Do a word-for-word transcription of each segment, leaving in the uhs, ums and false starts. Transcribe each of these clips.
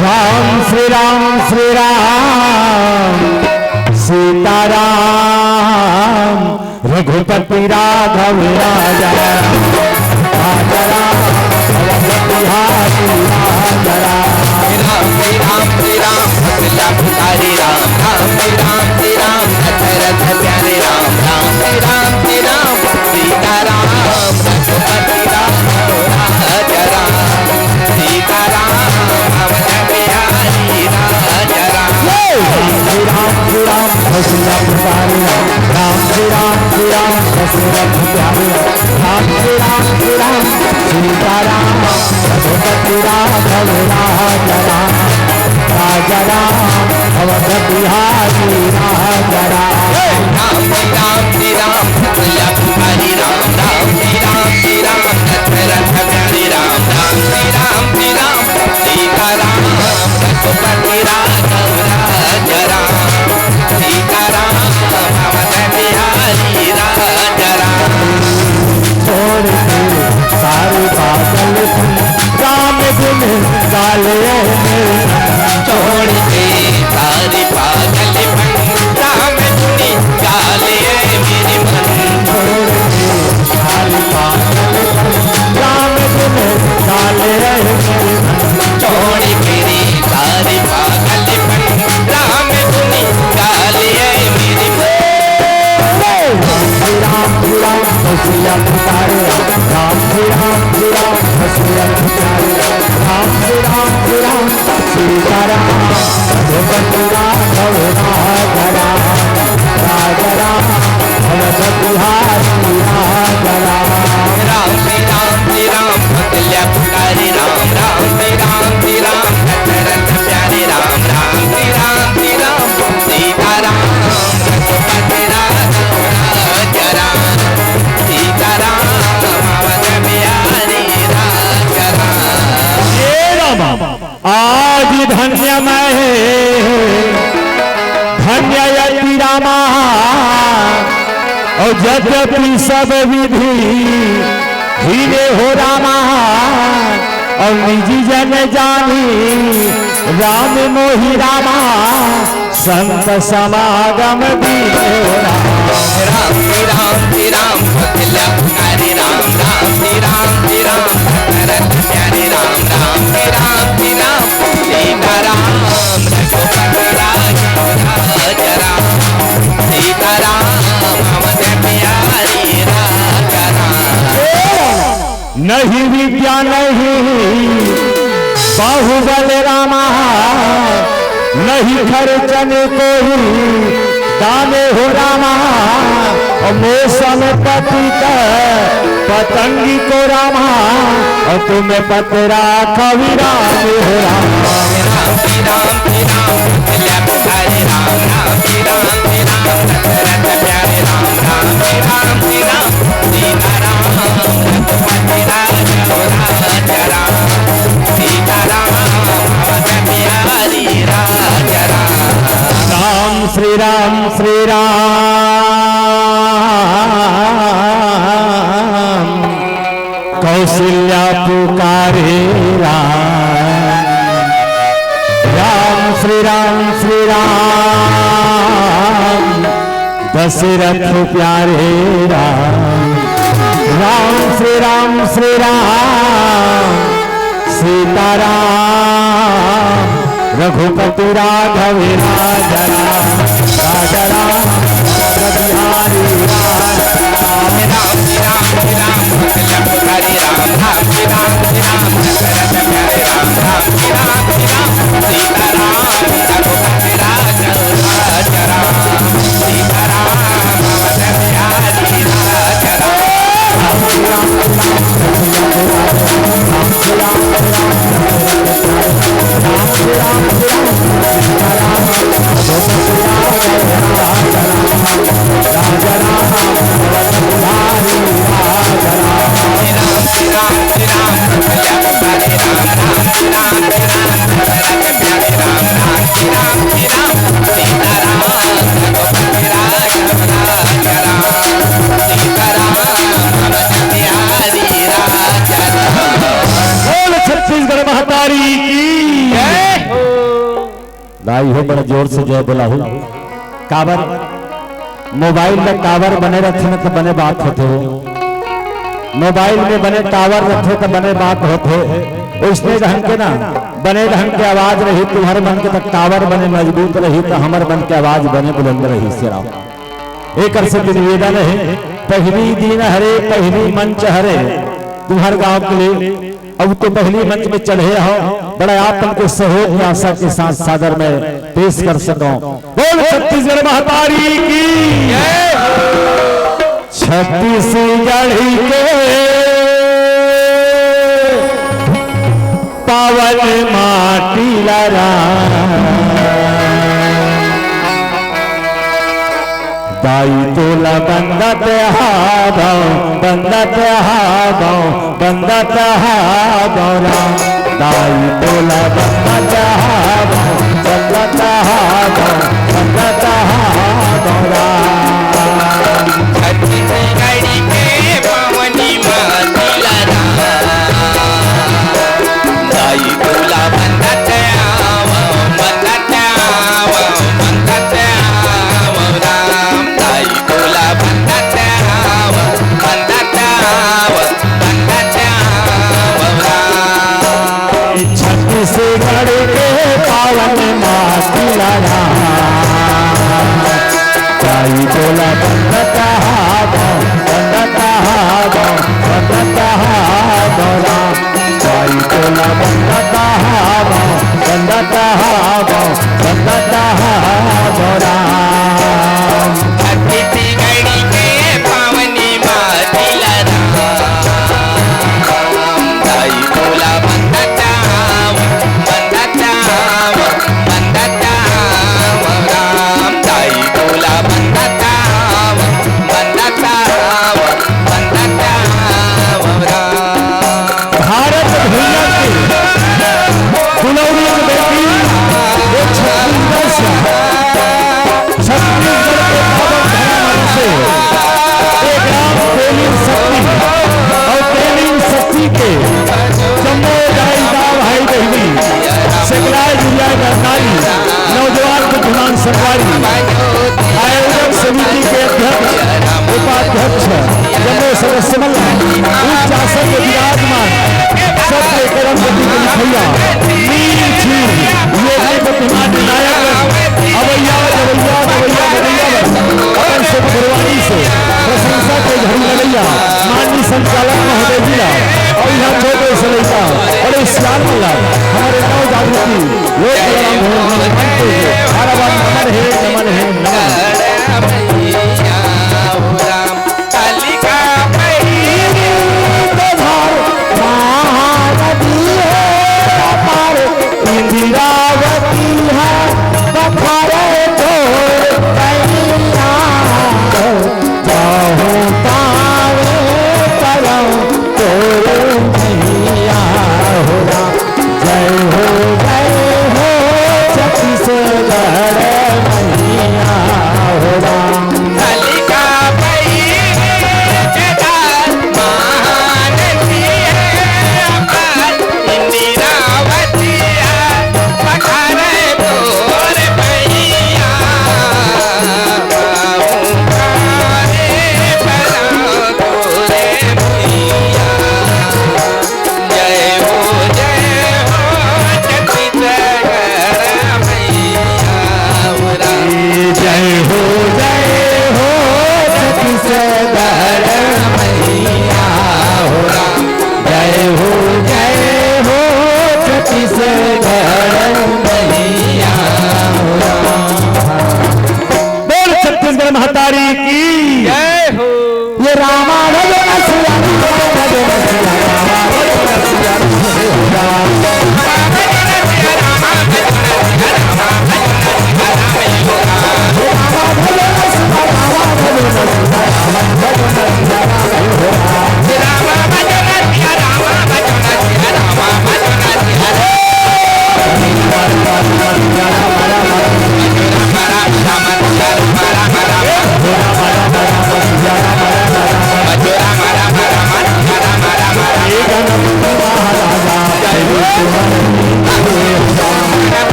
राम श्री राम श्री राम सीताराम रघुपति राघव राजा राम। राजा राम अवध बिहारी राजा राम। राम श्री राम श्री राम भक्त लाभकारी राम। राम श्री राम श्री राम दशरथ प्यारे राम। राम श्री राम श्री राम सीताराम रघुपति राघव राजा राम। सीताराम अवध बिहारी राजा राम। राम श्री राम श्री राम दशरथ प्यारे राम। राम श्री राम श्री राम दशरथ प्यारे राम। राम श्री राम श्री राम सीताराम रघुपति राघव राजा राम। राजा राम अवध बिहारी राजा राम। राम श्री राम श्री राम भक्त लाभकारी राम। राम श्री राम श्री राम दशरथ प्यारे राम। राम श्री राम श्री राम सीताराम रघुपति राघव राजा राम। सीताराम अवध बिहारी राजा राम। छोड़ के सारे पागलपन, राम गुन गाले मेरे मन। छोड़ के सारे पागलपन, राम गुन गाले मेरे मन। छोड़ के सारे पागलपन, राम गुन गाले मेरे मन। छोड़ के रे सारे पागलपन, राम गुन गाले मेरे मन। राम श्री राम श्री राम हसिया पुकारे राम। राम श्री राम श्री राम हसिया पुकारे राम। राम श्री राम श्री राम सीताराम रघुपति राघव राजा राम। राजा राम अवध बिहारी राजा राम। राम श्री राम श्री राम भक्त लाभकारी राम। राम श्री राम श्री राम दशरथ प्यारे राम। राम श्री राम श्री राम सीताराम रघुपति राघव राजा राम। सीताराम अवध बिहारी राजा राम। हे राम, आज धन्य मैं हे, धन्य अति रामा, अउ जद्यपि सब विधि हीने हो रामा, अउ निज जन जानी राम मोहि रामा, संत समागम दीने हो रामा। राम श्री राम श्री राम भक्त लाभकारी राम। राम श्री राम श्री राम दशरथ प्यारे राम। राम श्री राम श्री राम सीताराम रघुपति राघव राजा राम। सीताराम अवध बिहारी राजा नहीं विद्या नहीं बाहुबल रामा, नहीं खर्चन कोई दाने हो रामा। और मौसम पतित पतंगी को रामा, और तुम्हें पतरा कविराम हो रामा। राम श्री राम श्री राम। कौशल्या पुकारे राम। राम श्री राम श्री राम। दशरथ प्यारे राम। राम श्री राम श्री राम। सीताराम रघुपति राघव राजा राम। राजा राम बिहारी राजा राम। बोल छत्तीसगढ़ महतारी की। दाई हो, बड़ा जोर से जय बोला हो। काबर मोबाइल में टावर बने रथे ना, तो बने बात होथे हो। मोबाइल में बने टावर रथे, तो बने बात होथे। उसने ढंग के ना, बने ढंग के आवाज रही तुम्हारे मन के, तो टावर बने मजबूत रही, तो हमर मन के आवाज बने बुलंद रही। सिराव एकर से निवेदन है, पहली दिन हरे, पहली मंच हरे, तुम्हारे गांव के लिए अब तो पहली मंच में चढ़े हो, बड़ा आप मन के सहयोग की आशा के साथ सादर में पेश कर सकूं। बोल छत्तीसगढ़ महतारी की। छत्तीसगढ़ के पावन माटी ला राम। दाई तोला बंदत हावं, बंदत हावं, बंदत हावं राम। दाई तोला बंदत हावं, बंदत हावं, बंदत हावं राम। छत्तीसगढ़ के पावनी माटी ला राम। दाई तोला बंदत हावं, बंदत हावं, बंदत हावं राम। दाई तोला बंदत हावं, बंदत हावं, बंदत हावं राम। छत्तीसगढ़ के पावन माटी ला राम। दाई तोला बंदत हावं, बंदत हावं, बंदत हावं राम। दाई तोला बंदत हावं, बंदत हावं, बंदत हावं राम। छत्तीसगढ़ के पावनी माटी ला राम। दाई तोला बंदत हावं, बंदत हावं, बंदत हावं राम। दाई तोला बंदत हावं, बंदत हावं, बंदत हावं राम। भारत भैया के दुलौरी के बेटी, वो छत्तीसगढ़ से, छत्तीसगढ़ के पावन धरती से एक राम तेलिंग शक्ति और तेलिंग शक्ति के जम्मो दाई दाऊ भाई बहिनी, सकलाय दुरिया गरनारी, नौजवान बुद्धिमान संगवारी, आयोजक समिति के अध्यक्ष, उपाध्यक्ष, जम्मो सदस्य मन ला उच्च आसन में विराजमान सबके करम गति के लिखइया नील झील योगी बुद्धिमान विनायक अवैया जवैया गवैया गवैया बर अपन से गुरुवाणी से प्रशंसा के झड़ी लगैया माननीय संचालक महोदय जी ला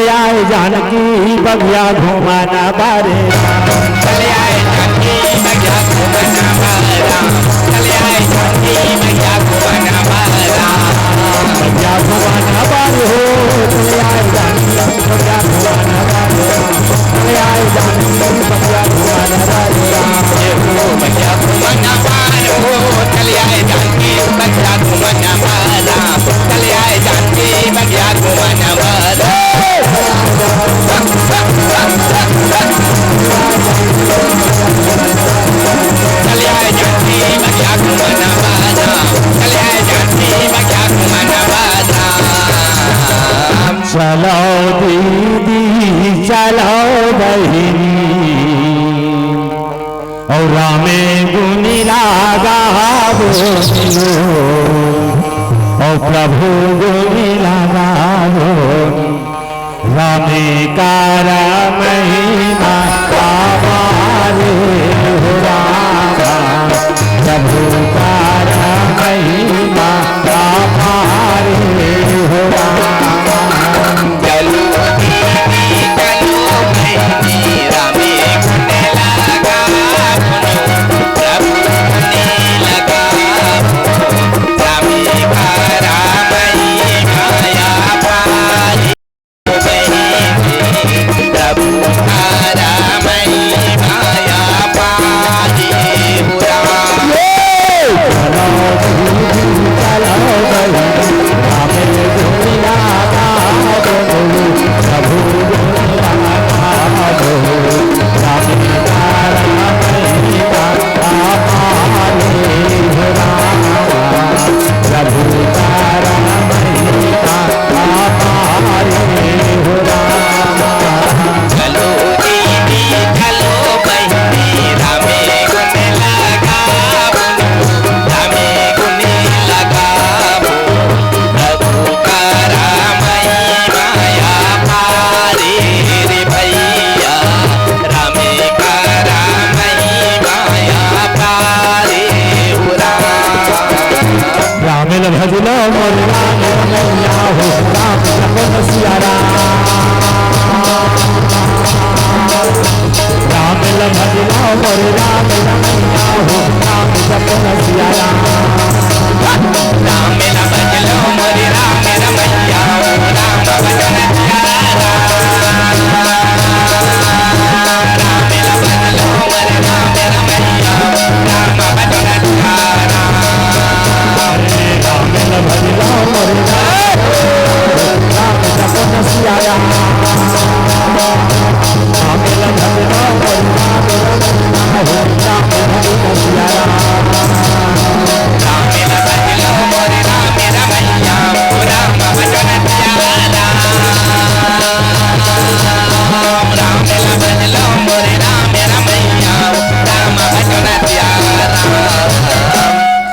आए जानकी बगिया घुमाना बारे। चले आए जानकी बगिया घुमाना बारा। चले आए जानकी बगिया घुमाना बारा। बगिया घुमाना बारे हो। चले आए जानकी बगिया घुमाना बारे। चले आए जानकी बगिया घुमाना बारे। ए हो बगिया घुमाना बारे हो। चले आए जानकी बगिया घुमाना बारा। चले आए जानकी बगिया घुमाना बारा। चलो दीदी, चलो बहिनी, अउ रामे गुनी लगाबो, अउ प्रभु गुनी लगाबो। रामे कर महिमा अपार हो रामा, प्रभु कर महिमा अपार हो रामा। चलो दीदी, चलो बहिनी, रामे गुन लगाबो, प्रभु गुन लगाबो, रामे कर महिमा अपार। रामे ल भज लो मोर राम रमैया हो, राम जपो न सिया राम। रामे ल भज लो मोर राम रमैया हो, राम जपो न सिया राम। रामे ल भज लो मोर राम रमैया हो, राम जपो न सिया राम।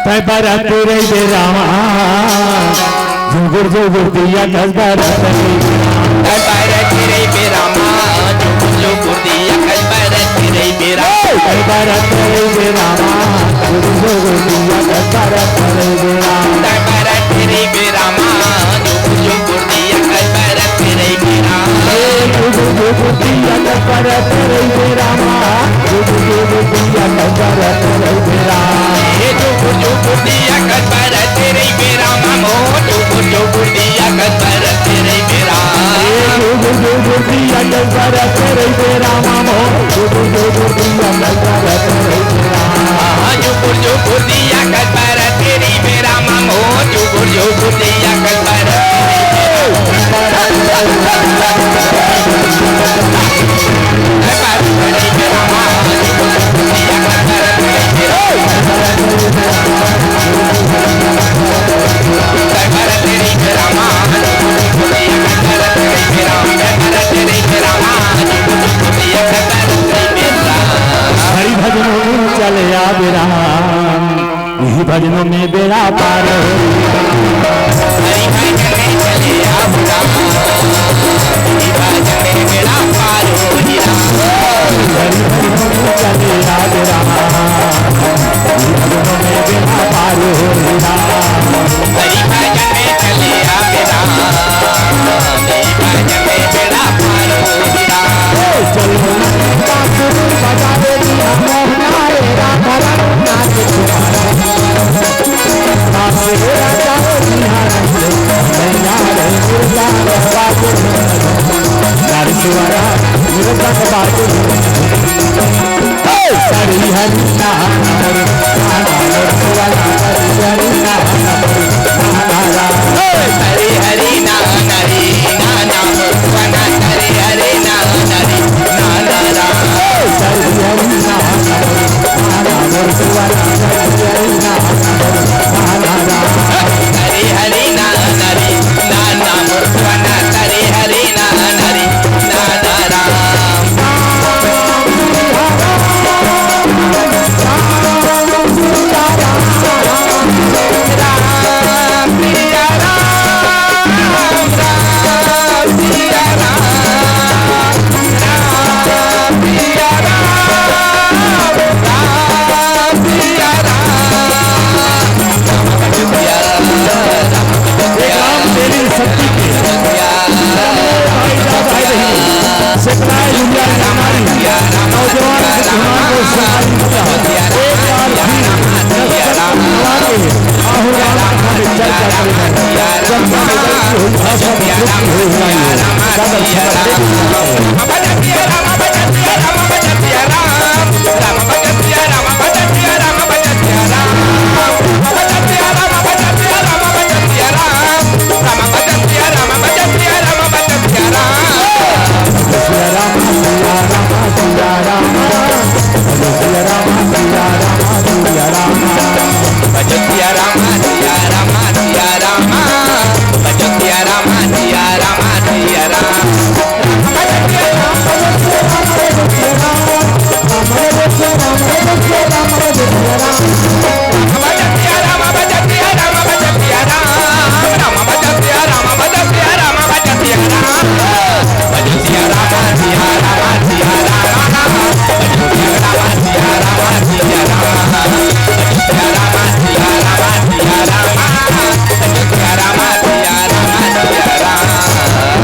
तै बरत रहिबे रामा, जुगुर जुगुर दिया कस बरत रहिबे रामा। तै बरत रहिबे रामा, जुगुर जुगुर दिया कस बरत रहिबे रामा। तै बरत रहिबे रामा, जुगुर जुगुर दिया कस बरत रहिबे रामा। तै बरत रहिबे रामा, जुगुर जुगुर दिया कस बरत रहिबे रामा। ए जुगुर जुगुर दिया कस बरत रहिबे रामा, जुगुर जुगुर दिया कस बरत रहिबे रामा। ए जुगुर जुगुर दिया कस बरत रहिबे रामा, मो जुगुर जुगुर दिया कस बरत रहिबे रामा। ए जुगुर जुगुर दिया कस बरत रहिबे रामा, मो जुगुर जुगुर दिया कस बरत रहिबे रामा। आहा, जुगुर जुगुर दिया कस बरत रहिबे रामा, मो जुगुर जुगुर दिया कस बरत रहिबे रामा। हरि भजनों में चले आबे राम, इही भजनों में बेड़ा पार हो। हरि भजन में चले आबे राम, इही भजन में बेड़ा पार हो। हरि भजनों में चले आबे राम, इही भजनों में बेड़ा पार हो। हरि भजन में चले आबे राम, इही भजन में बेड़ा एक राम तेरी शक्ति के। भाई जा भाई बहिनी, सिखलाए दुनिया की नारी, नौजवान के दिमाग को सिखाई दिया। एक बार फिर नवा के आहुराम कथा में चर्चा करेंगे। चर्चा में गलती हुई, भाषा में त्रुटि हुई, हुई है। ज्यादा अच्छा लगे।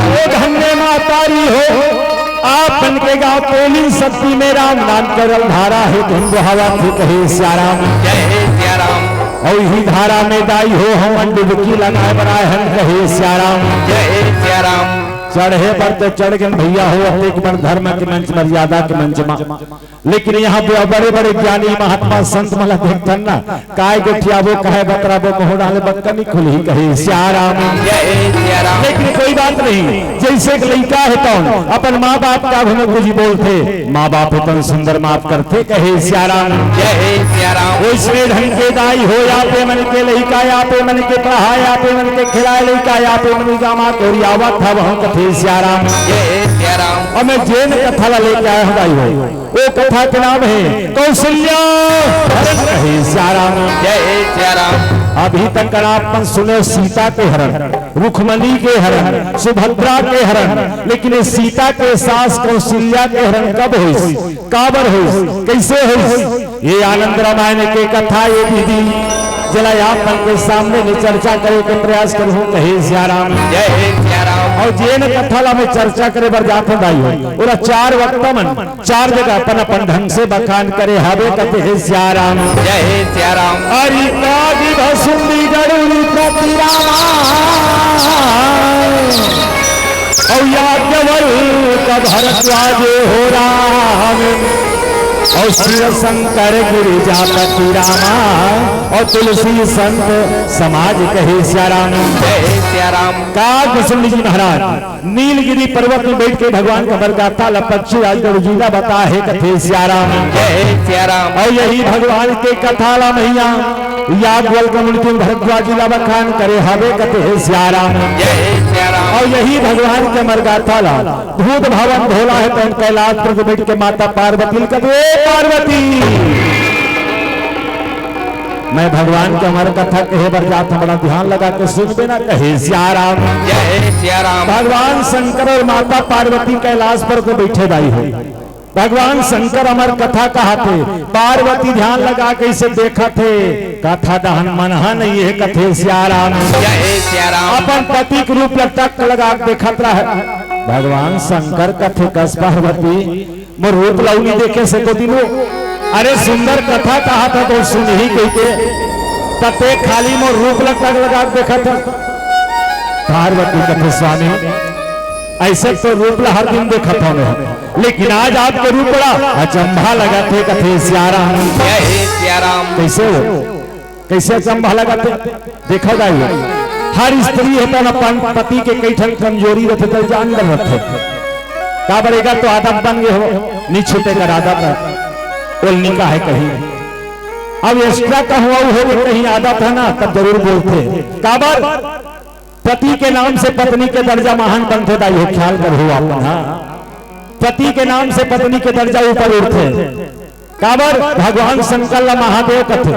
ओ धन्य मातारी हो, आप मन के गाँव तेली शक्ति में राम नाम करल धारा हे, धुन बहावत हे, कहे सियाराम। जय हे सियाराम। अउ इही धारा में दाई हो, हमन डुबकी लगाए बर आए हन, कहे सियाराम। जय हे सियाराम। चढ़े बर तो चढ़ गेन भैया हो, अतेक बड़ धर्म के मंच, मर्यादा के मंच मा। लेकिन यहाँ पे बड़े-बड़े ज्ञानी महात्मा संत मन ला देखथन ना, काय गोठियाबो, काय बतराबो, मुँह डाले बक्का नी खुलही, कहे सियाराम। जय सियाराम। लेकिन कोई बात नहीं, जैसे एक लइका हे तौन अपन माँ बाप का आघू में कुछ बोलथे, माँ बाप हे तौन सुंदर माफ करथे, कहे सियाराम। जय सियाराम। वैसने ढंग के दाई हो, या पे मन के लइका, या पे मन के पढ़ाए, या पे मन के खिलाए लइका, या पे मन के गामा कोरी आवत हव, हम कथे सियाराम। जय सियाराम। अब मैं जेन कथा ला लेके आया हूँ दाई हो, ओ कथा के नाम हे कौशल्या हरण, कहे सियाराम। जय सियाराम। अभी तक आप मन सुने सीता के हरण, रुक्मणी के हरण, सुभद्रा के हरण, लेकिन ये सीता के सास कौशल्या के हरण कब होइस, काबर होइस, कैसे होइस? ये आनंद रामायण के कथा, ये विधि जेला आप मन के सामने में चर्चा करे के प्रयास करहूँ, कहे सियाराम। जय सियाराम। अउ जेन कथा ला मैं चर्चा करे बर जात हूँ दाई हो, ओला चार वक्ता मन चार जगह अपन अपन ढंग से बखान करे हवे, कथे हे सियाराम। जय हे सियाराम। अरि काज भसुंडी गरुड़ी प्रतिरामा, अउ याज्ञवल्क भरद्वाज हो राम, अउ शिव शंकर गिरिजापति रामा, अउ तुलसी संत समाज कहे सियाराम। जय हे सियाराम। काज भसुंडी जी महाराज नीलगिरी पर्वत में बैठ के भगवान के अमर गाथा ला पक्षीराज गरुड़ जी ला बताए हे, कथे सियाराम। जय सियाराम। अउ यही भगवान के कथा ला मैया याज्ञवल्क मुनि भरद्वाज जी ला बखान करे हवे, कथे सियाराम। जय सियाराम। अउ यही भगवान के अमर गाथा ला भूत भावन भोला हे तौन कैलाश पर बैठ के माता पार्वती ल कथे, "ए पार्वती।" मैं भगवान के अमर कथा कहे बर जात हूँ, बड़ा ध्यान लगा के सुनबे ना, कहे सियाराम। जय सियाराम। भगवान शंकर अउ माता पार्वती कैलाश पर को बैठे दाई हो। भगवान शंकर अमर कथा कहत हे, पार्वती ध्यान लगा के इसे देखत हे, कथा दहन मन ह नहीं हे, कथे सियाराम। जय सियाराम। अपन पति के रूप ल टक लगा के देखत रहे। भगवान शंकर कथे, कस पार्वती, मोर रूप ला नइ देखे से को दिनो। अरे सुंदर कथा कहत हे तो सुनही कहिके, त तें खाली मोर रूप ला टक लगा के देखत हस। पार्वती कथे स्वामी, ऐसे तो रूप ला हर दिन देखत हौं मैं, लेकिन आज आपके रूप ला अचंभा लगत हे, कथे सियाराम। जय सियाराम। कैसे हो? कैसे अचंभा लगत हे? देखा जाए, हर स्त्री हे त अपन पति के कई ठन कमजोरी रथे त जान डरथे। काबर एकर तो आदत बन गे हो, नी छूटे कर आदत हे, ओल नी कहे कहीं। अब एक्स्ट्रा कहूँ हो, कहीं आदत हे ना, तब जरूर बोलथे। काबर पति के नाम से पत्नी के दर्जा महान बनथे दाई हो, ख्याल करहू आप मन, हाँ। पति के नाम से पत्नी के दर्जा ऊपर उठथे। काबर भगवान शंकर ला महादेव कथे,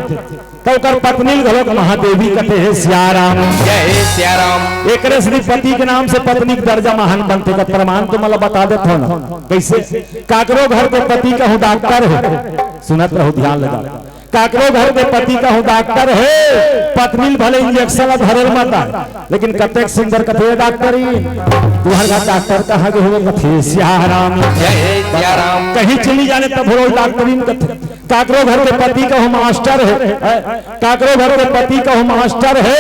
त ओकर पत्नी ल घलोक महादेवी कथे हे सियाराम। जय सियाराम। एकरे से पति के नाम से पत्नी के दर्जा महान बनथे। का प्रमाण तो मैं बता देत हौं ना, कैसे? काकरो घर के पति कहूँ डॉक्टर हे, सुनत रहू ध्यान लगा, काकरो घर के पति कहूँ डॉक्टर हे, पत्नी ल भले इंजेक्शन ला धरे ल मत आए, लेकिन कतेक सुंदर कथे डॉक्टरीन, तुम्हर घर डॉक्टर कहाँ गे हो, कथे सियाराम। जय सियाराम। कहीं चली जाने तब हो डॉक्टरीन कथे। काकरो घर के पति कहूँ मास्टर हे, काकरो घर के पति कहूँ मास्टर हे,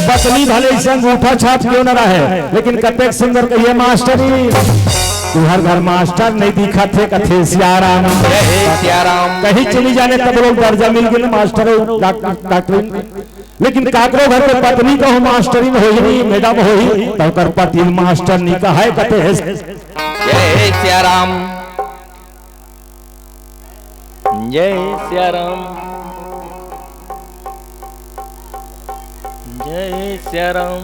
पत्नी भले संग अंगूठा छाप क्यों न रहे, लेकिन कतेक सुंदर कहिए मास्टरीन। तुम्हर घर मास्टर नहीं दिखत हे, कथे सियाराम। जय सियाराम। कहीं चली जाने तब लोग दर्जा मिल गे ना मास्टर, डॉक्टर, डॉक्टरीन। लेकिन काकरो घर के पत्नी कहूँ मास्टरीन होही नहीं, मैडम होही, त ओकर पति ल मास्टर नी कहे, कथे हे। जय सियाराम। जय सियाराम। जय Siyaram.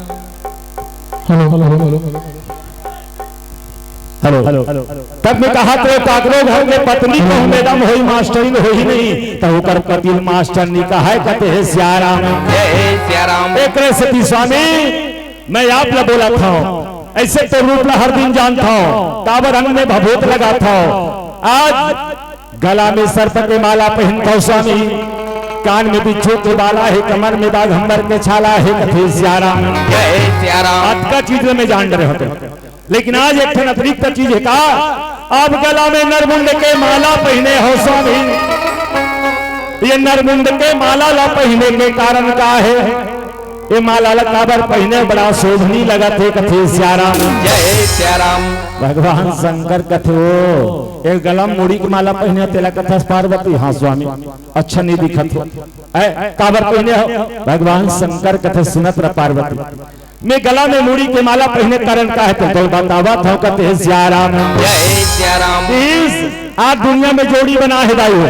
Hello, hello, hello, hello. Hello, hello. तब मैं कहा तो काकरो घर के पत्नी कहूँ मैडम होही, मास्टरीन होही नहीं, त ओकर पति ल मास्टर नी कहे, कथे हे सियाराम। जय सियाराम। एकरे सेती स्वामी, मैं आप ला बोलत हौं, ऐसे तो रूप ला हर दिन जानत हौं, काबर अंग में भभूत लगात हौं। आज गला में सर्प के माला पहिनत हौं स्वामी, कान में बिच्छू के बाला हे, कमर में बाघंबर के छाला हे, कथे सियाराम। जय सियाराम। अतका चीज में जान डरे होते, लेकिन आज एक ठन अतिरिक्त चीज हे का, अब गला में नरमुंड के माला पहिने हौं स्वामी। ये नरमुंड के माला ला पहिने के कारण का हे? ये माला ला काबर पहिने, बड़ा शोभनी लगत हे, कथे सियाराम। जय सियाराम। भगवान शंकर कथे हो, ये गला में मुड़ी के माला पहिने, तेला कथस पार्वती, हाँ स्वामी, अच्छा नहीं दिखत हो। ऐ, काबर पहिने हो? भगवान शंकर कथे, सुनत रह पार्वती, मैं गला में मुड़ी के माला पहिने कारण का हे, त तोला बतावत हौं, कथे सियाराम। जय सियाराम। इस आज दुनिया में जोड़ी बना हे दाई हो,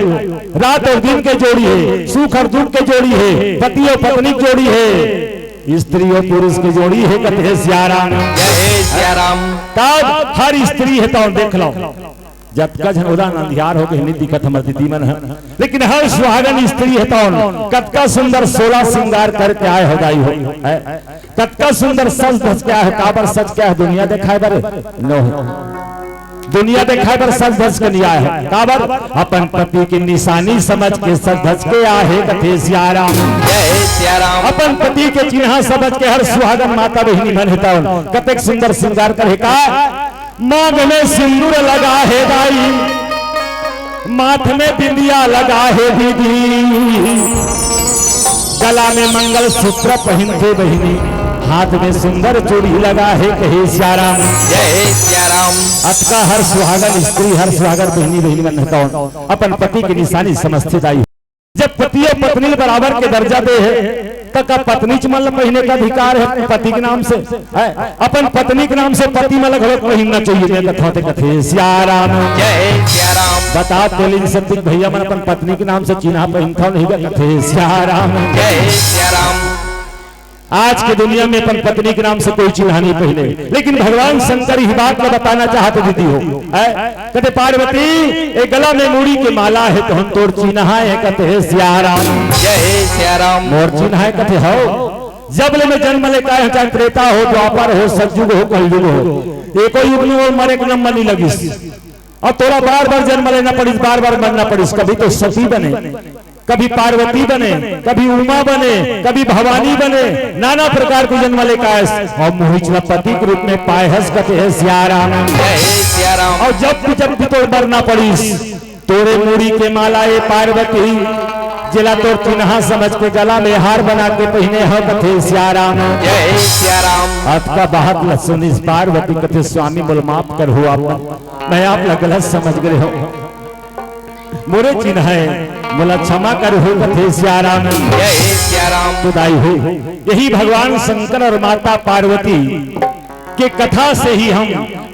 रात और दिन के जोड़ी हे, सुख और दुख के जोड़ी हे, पति और पत्नी के जोड़ी हे, स्त्री और पुरुष के जोड़ी हे, कथे सियाराम। जय सियाराम। तब हर स्त्री हे त देख लो, जतका झन ओला अंधियार हो गे, नी दिखत हमर दीदी मन ह, लेकिन हर सुहागन स्त्री हे तौन कतका सुंदर सोला श्रृंगार करके आए हो दाई हो, हैं? कतका सुंदर सज धज के आए हो। काबर सज के आए हो? दुनिया देखाए बर? नो। दुनिया देखाए बर सज धज के नहीं आए हो। काबर? अपन पति के निशानी समझ के सज धज के आए हे, कथे सियाराम। जय सियाराम। अपन पति के चिन्हा समझ के हर सुहागन माता बहिनी मन हे तौन कतेक सुंदर श्रृंगार करे का। मांग में सिंदूर लगा हे दाई, माथ में बिंदिया लगा हे दीदी, गला में मंगल सूत्र पहिनथे बहिनी, हाथ में सुंदर चूड़ी लगा हे, कहे सियाराम। जय सियाराम। अतका हर सुहागन स्त्री, हर सुहागन बहिनी, बहिनी मन हे तौन अपन पति के निशानी समझथे दाई। जब पति अउ पत्नी ल बराबर के दर्जा दे हे, त का पत्नीच मन ल पहिने के अधिकार हे पति के नाम से? हैं? अपन पत्नी के नाम से पति मन ल घलो पहिनना चाहिए। मैं कथौं ते कथे सियाराम। जय सियाराम। बता तो लिंग सतीक भैया मन अपन पत्नी के नाम से चिन्हा पहिनथव नहीं गा? कथे सियाराम। जय सियाराम। आज के दुनिया में अपन पत्नी के नाम से कोई चिन्हा नहीं पहिने, लेकिन भगवान शंकर इही बात ल बताना चाहत हे दीदी हो। हैं? कथे पार्वती, ए गला में मुड़ी के माला हे, तोहन तोर चिन्हा हे, कथे सियाराम। जय सियाराम। मोर चिन्हा हे, कथे हव। जब ले मैं जन्म ले आए हंव, चाहे त्रेता हो, द्वापर हो, सतयुग हो, कलयुग हो, एको युग में मोर मरे के नंबर नहीं लगिस। अउ तोला बार बार जन्म लेना पड़िस, बार बार मरना पड़िस। कभी तो सती बने, कभी पार्वती बने, कभी उमा बने, कभी भवानी बने, नाना प्रकार के जन्म ले आयस अउ मोहिच ल पति के रूप में पाए हस, कथे हे सियाराम। जय सियाराम। अउ जब भी, जब भी तोर मरना पड़िस, तोरे मुड़ी के माला ए पार्वती, जेला तोर चिन्हा समझ के गला में हार बना के पहिने हव, कथे सियाराम। जय सियाराम। अतका बात ल सुनिस पार्वती, कथे स्वामी मोला माफ करहू, आप, मैं आप ला गलत समझ गे हव, मोरे चिन्हा हे, मोला क्षमा करहू, कथे सियाराम। जय सियाराम। तो दाई हो, यही भगवान शंकर और माता पार्वती के कथा से ही हम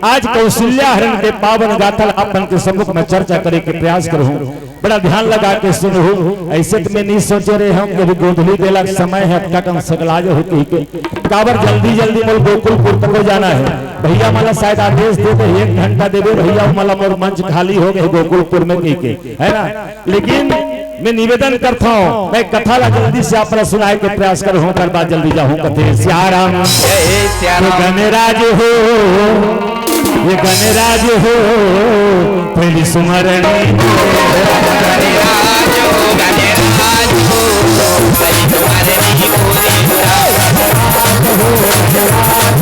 आज कौशल्या हरण के पावन गाथा ला आप मन के सम्मुख में चर्चा करे के प्रयास करहूं। बड़ा ध्यान लगा के सुनहू, ऐसे तो मैं नहीं सोचे रहे हूं कि अभी गोधली बेला के समय हे, अतका कन सकला जाहू कहि के। काबर जल्दी जल्दी मोला गोकुलपुर तक हो जाना हे। भैया मन ला शायद आदेश दे दे, एक घंटा देबे भैया, मोला मोर मंच खाली हो गे गोकुलपुर में कहि के, है ना? लेकिन मैं निवेदन करता हूँ, मैं कथा ला जल्दी से आप ला सुनाए के प्रयास करहूँ, ओकर बाद जल्दी जाहूँ कथे सियाराम। जय सियाराम। गणराज हो, ये गणराज हो, पहली सुमरनी। गणराज हो, गणराज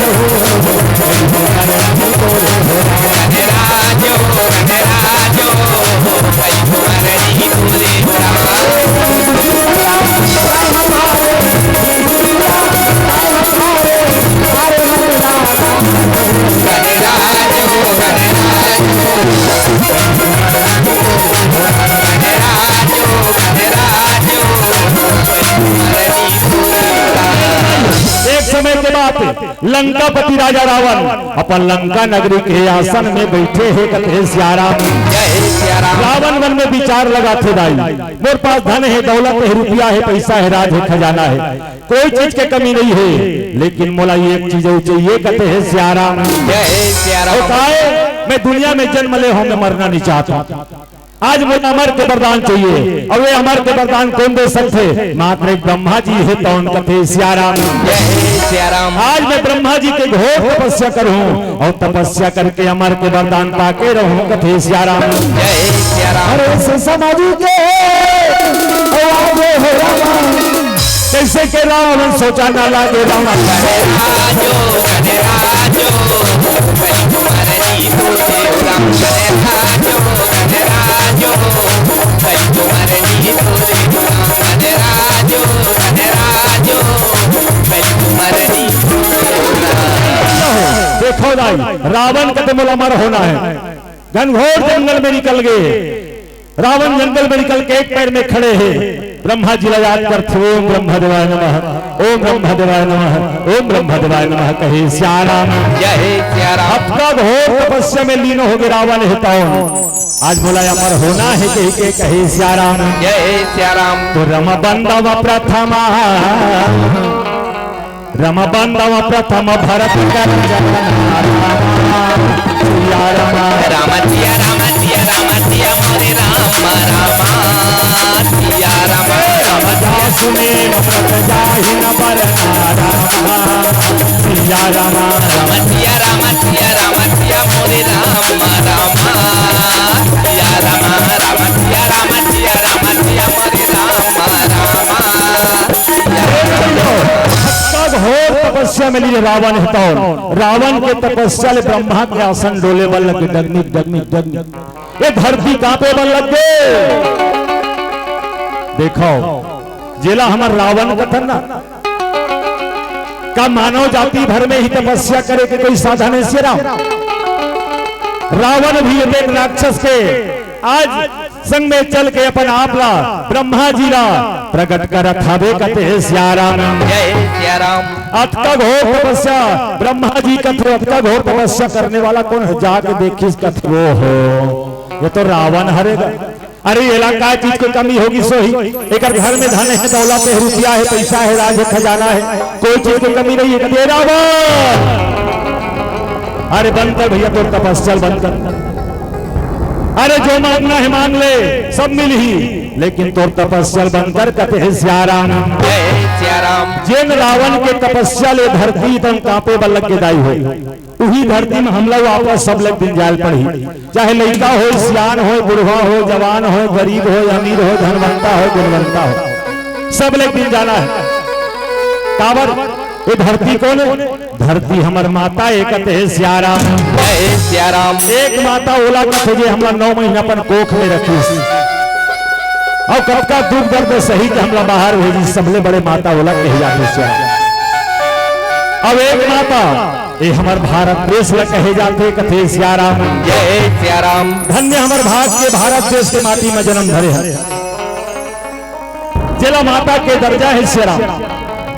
हो, पहली सुमरनी। एक समय के बात, लंकापति राजा रावण अपन लंका नगरी के आसन में बैठे हे, कथे सियाराम। जय सियाराम। रावण मन में विचार लगाथे दाई, मोर पास धन हे, दौलत हे, रुपया हे, पैसा हे, राज हे, खजाना हे, कोई चीज के कमी नहीं हे, लेकिन मोला एक चीज अउ चाहिए, कथे सियाराम। जय सियाराम। अउ काहे, मैं दुनिया में जन्म ले हूं, मैं मरना नहीं चाहता। आज मोला अमर के वरदान चाहिए, अउ ये अमर के वरदान कोन दे सकथे? मात्र एक ब्रह्मा जी हे, तौन कथे सियाराम। जय सियाराम। आज मैं ब्रह्मा जी के घोर तपस्या करहूं अउ तपस्या करके अमर के वरदान पाके रहूं, कथे सियाराम। जय सियाराम। अरे सुषमा जी के आवाज हो रामा, कैसे के रावण सोचा ना लागे रामा। देखो दाई, रावण कथे मोला अमर होना हे। घनघोर जंगल में निकल गे। रावण जंगल में निकल के एक पैर में खड़े हे। ब्रह्मा जी ला याद करथे, ओम ब्रह्मा देवाय नमः, ओम ब्रह्मा देवाय नमः, ओम ब्रह्मा देवाय नमः कहे सियाराम। जय सियाराम। अतका घोर तपस्या में लीन हो गे रावण हे तौन। आज मोला अमर होना हे कहि के कहे सियाराम। जय सियाराम। तो रम बंधव प्रथमा, रम बंधव प्रथम भरत कर चरण रामा। सियाराम। राम सियाराम। सियाराम सियाराम सिया मोरे राम राम। सियाराम। राम जासु नेम व्रत जाहि न बरना राम। सियाराम। राम सियाराम। सियाराम सिया मोरे राम राम। सियाराम। राम सियाराम। सियाराम सिया मोरे राम राम। अतका घोर तपस्या में लीन रावण हे तौन। रावण के तपस्या ले ब्रह्मा के आसन डोले बर लगे, डगमिग, डगमिग, डगमिग। ये धरती कांपे बर लगे। देखो, जेला हमर रावण कथन ना, का मानव जाति भर में ही तपस्या करे के कोई साधन हे सियाराम? रावण भी एक राक्षस के आज संग में चल के अपन आप ला, ब्रह्मा जी ला प्रकट करत हवे कथे सियाराम। जय सियाराम। अतका घोर तपस्या, ब्रह्मा जी कथे अतका घोर तपस्या करने वाला कोन हे? जाके देखिस कथे वो हो, ये तो रावण हरे गा। अरे एला का चीज के कमी होगे सोही? एकर घर में धन हे, दौलत हे, रुपया हे, पैसा हे, राज हे, खजाना हे, कोई चीज के कमी नहीं हे। कथे रावण, अरे बंद कर भैया, तोर तपस्या ल बंद कर। अरे जो मांगना हे मांग ले, सब मिलही, लेकिन तोर तपस्या ल बंद कर कथे सियाराम। जय सियाराम। जेन रावण के तपस्या ले धरती तन कांपे बर लग गे दाई हो, उही धरती में हमला वापस सब लग दिन जाय ल पड़ही। चाहे लइका होय, सियान होय, बुढ़वा होय, जवान होय, गरीब होय, अमीर होय, धनवंता होय, गुणवंता होय, सब ले एक दिन जाना हे। काबर? ये धरती कोन हे? धरती हमर माता ए कथे सियाराम। जय सियाराम। एक माता ओला कथे जे हमला नौ महीना अपन कोख में रखिस। अउ कतका दुख दर्द सही के हमला बाहर भेजिस, सबले बड़े माता ओला कहे जाथे सियाराम। अब एक माता, ए हमर भारत देश ला कहे जाथे, कथे सियाराम। जय सियाराम। धन्य हमर भाग के भारत देश के माटी म जन्म धरे हन, जेला माता के दर्जा हे सियाराम।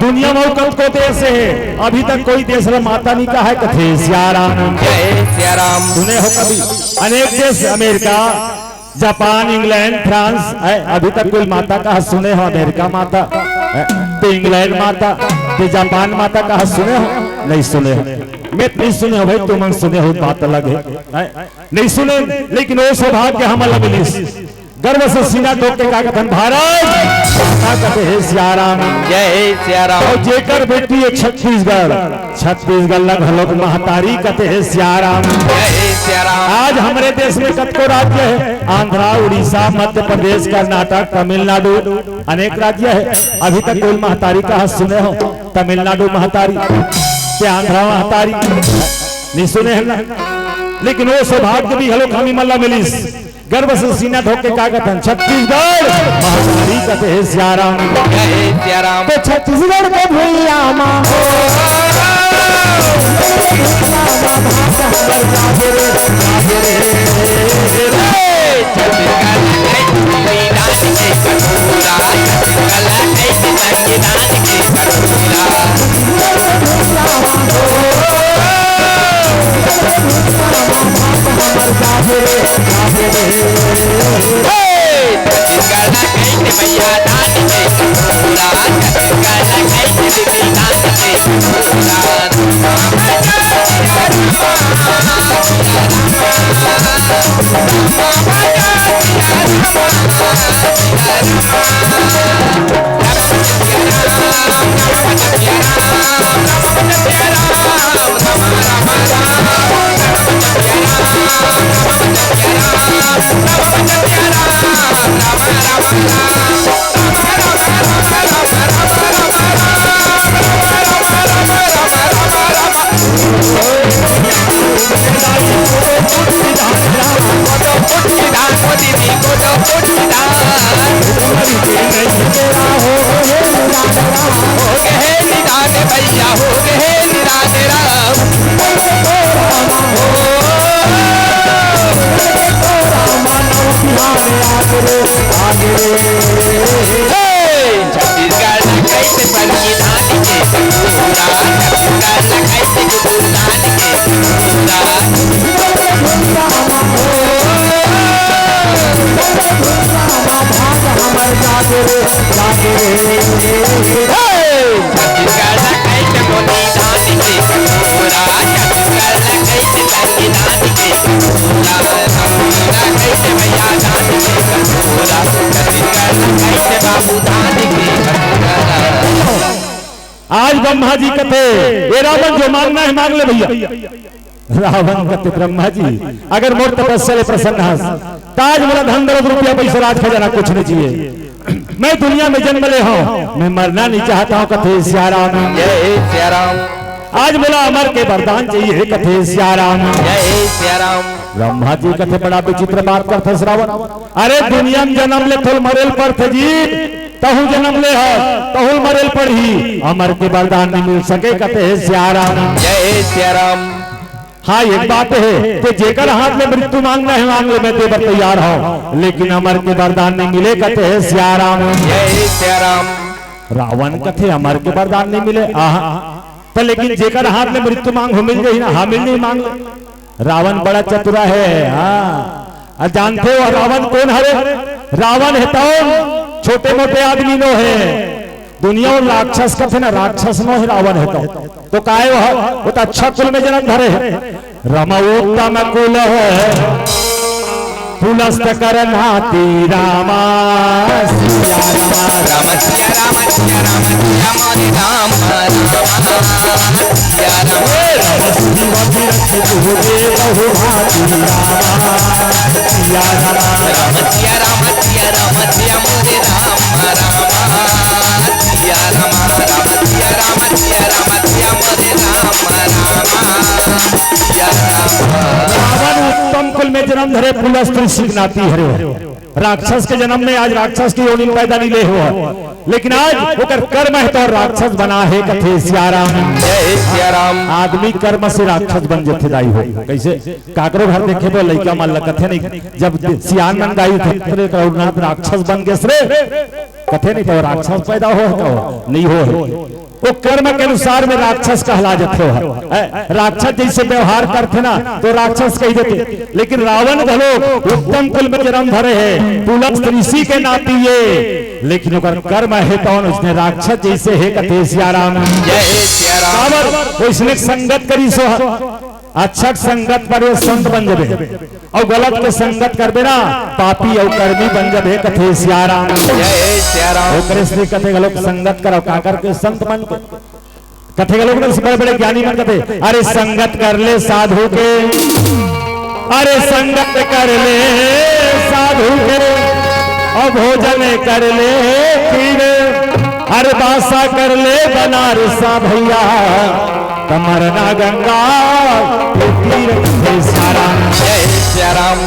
दुनिया म अउ कतको देश हे, अभी तक कोई देश ला माता नहीं कहा है, कथे सियाराम। जय सियाराम। सुने हो कभी अनेक देश, अमेरिका, जापान, इंग्लैंड, फ्रांस, है, अभी तक कोई माता कहा सुने हो? अमेरिका माता, है, ते इंग्लैंड माता, ते जापान माता कहा सुने हो? नहीं सुने हो। मैं तो नहीं सुने हो भाई, तुमन सुने हो, बात अलग है, है? नहीं सुने, लेकिन वो सौभाग्य हमला मिलिस। गर्व से सीना ठोक के का कथन, भारत माता कथे हे सियाराम। जय सियाराम। अउ जेकर बेटी हे छत्तीसगढ़, छत्तीसगढ़ ला घलोक महतारी कथे हे सियाराम। जय सियाराम। आज हमरे देश में कतको राज्य हे, आंध्रा, उड़ीसा, मध्य प्रदेश, कर्नाटक, तमिलनाडु, अनेक राज्य हे। अभी तक कोई महतारी कहा सुने हो? तमिलनाडु महतारी, ते आंध्रा महतारी, नहीं सुने हे ना? लेकिन वो सौभाग्य भी घलोक हमी मन ला मिलिस। गर्व से सीना ठोक के का कथन, छत्तीसगढ़ महतारी कथे हे सियाराम। जय सियाराम। तो छत्तीसगढ़ के भुइयां मा आज ब्रह्मा जी कथे, ए रावण जो मांगना हे मांग ले भैया। रावण कथे, ब्रह्मा जी, अगर मोर तपस्या ले प्रसन्न हस, त आज मोला धन दौलत रुपया पैसा राज खजाना कुछ नहीं चाहिए। मैं दुनिया में जन्म ले हूँ, मैं मरना नहीं चाहता हूँ, कथे सियाराम। जय सियाराम। आज मोला अमर के वरदान चाहिए, कथे सियाराम। जय सियाराम। ब्रह्मा जी कथे, बड़ा विचित्र बात करथस रावण। अरे दुनिया में जन्म ले थोल मरेल पड़थे जी, तहूँ जन्म ले ह, तहूँ मरेल पड़ही, अमर के वरदान नहीं मिल सके, कथे सियाराम। जय सियाराम। हाँ, एक बात हे कि जेकर हाथ ले मृत्यु मांगना हे, मांग ले, मैं दे बर तैयार हूँ, लेकिन अमर के वरदान नहीं मिले, कथे सियाराम। जय सियाराम। रावण कथे अमर के वरदान नहीं मिले, आहा, त लेकिन जेकर हाथ ले मृत्यु मांग हो, मिल जाही ना, हाँ, मिल नहीं मांग ले। रावण बड़ा चतुरा हे, हाँ। अउ जानथे हो रावण कोन हरे? रावण हे तौन छोटे मोटे आदमी नो हे। दुनिया म राक्षस कथे ना, राक्षस नो हे रावण हे तौन। तो काय वो, वो तो अच्छा कुल में जन्म धरे हे। रम उत्तम कुल हे, पुलस्त कर नाती रामा। सिया रामा। राम सिया राम सिया राम सिया मोरे राम राम। सिया राम। हे राम शिव विरक्त तुझे बहु भांति रामा। सिया रामा। राम सिया राम सिया राम सिया मोरे राम राम। सिया राम राम सिया राम सिया राम सिया मोरे राम राम। सिया राम। रावण उत्तम कुल में जन्म धरे, पुलस्त्य ऋषि के नाती हरे हो। राक्षस के जन्म में आज राक्षस के योनि में पैदा नइ ले हो, लेकिन आज ओकर कर्म हे त राक्षस बना हे, कथे सियाराम। जय सियाराम। आदमी कर्म से राक्षस बन जथे दाई हो। कइसे? काकरो घर देखे तो लइका मन ल कथे नहीं, जब सियान मन गाई थे, "अरे करुणानाथ राक्षस बन गेस रे," कथे नहीं, त राक्षस पैदा हो हे त नइ हो हे। वो कर्म के अनुसार में राक्षस कहला जथे हो। ए, राक्षस जइसे व्यवहार करथे ना, त राक्षस कहि देथे। लेकिन रावण घलो उत्तम कुल में जन्म धरे हे, पुलस्त्य ऋषि के नाती ये, लेकिन ओकर कर्म हे तौन उसने राक्षस जइसे हे, कथे सियाराम। जय सियाराम। काबर? ओइसने संगत करिस हो। अच्छा के संगत करबे, संत बन जबे, अउ गलत के संगत करबे ना, पापी अउ कर्मी बन जबे, कथे सियाराम। जय सियाराम। ओकरे से कथे घलोक संगत करव, काकर के? संत मन के। कथे घलोक ना, बड़े बड़े ज्ञानी मन कथे, "अरे संगत कर ले साधु के, अरे संगत कर ले साधु के, अउ भोजन कर ले खीर, अरे बासा कर ले बनारसा भइया, त मरना गंगा के तीर," कथे सियाराम। जय सियाराम।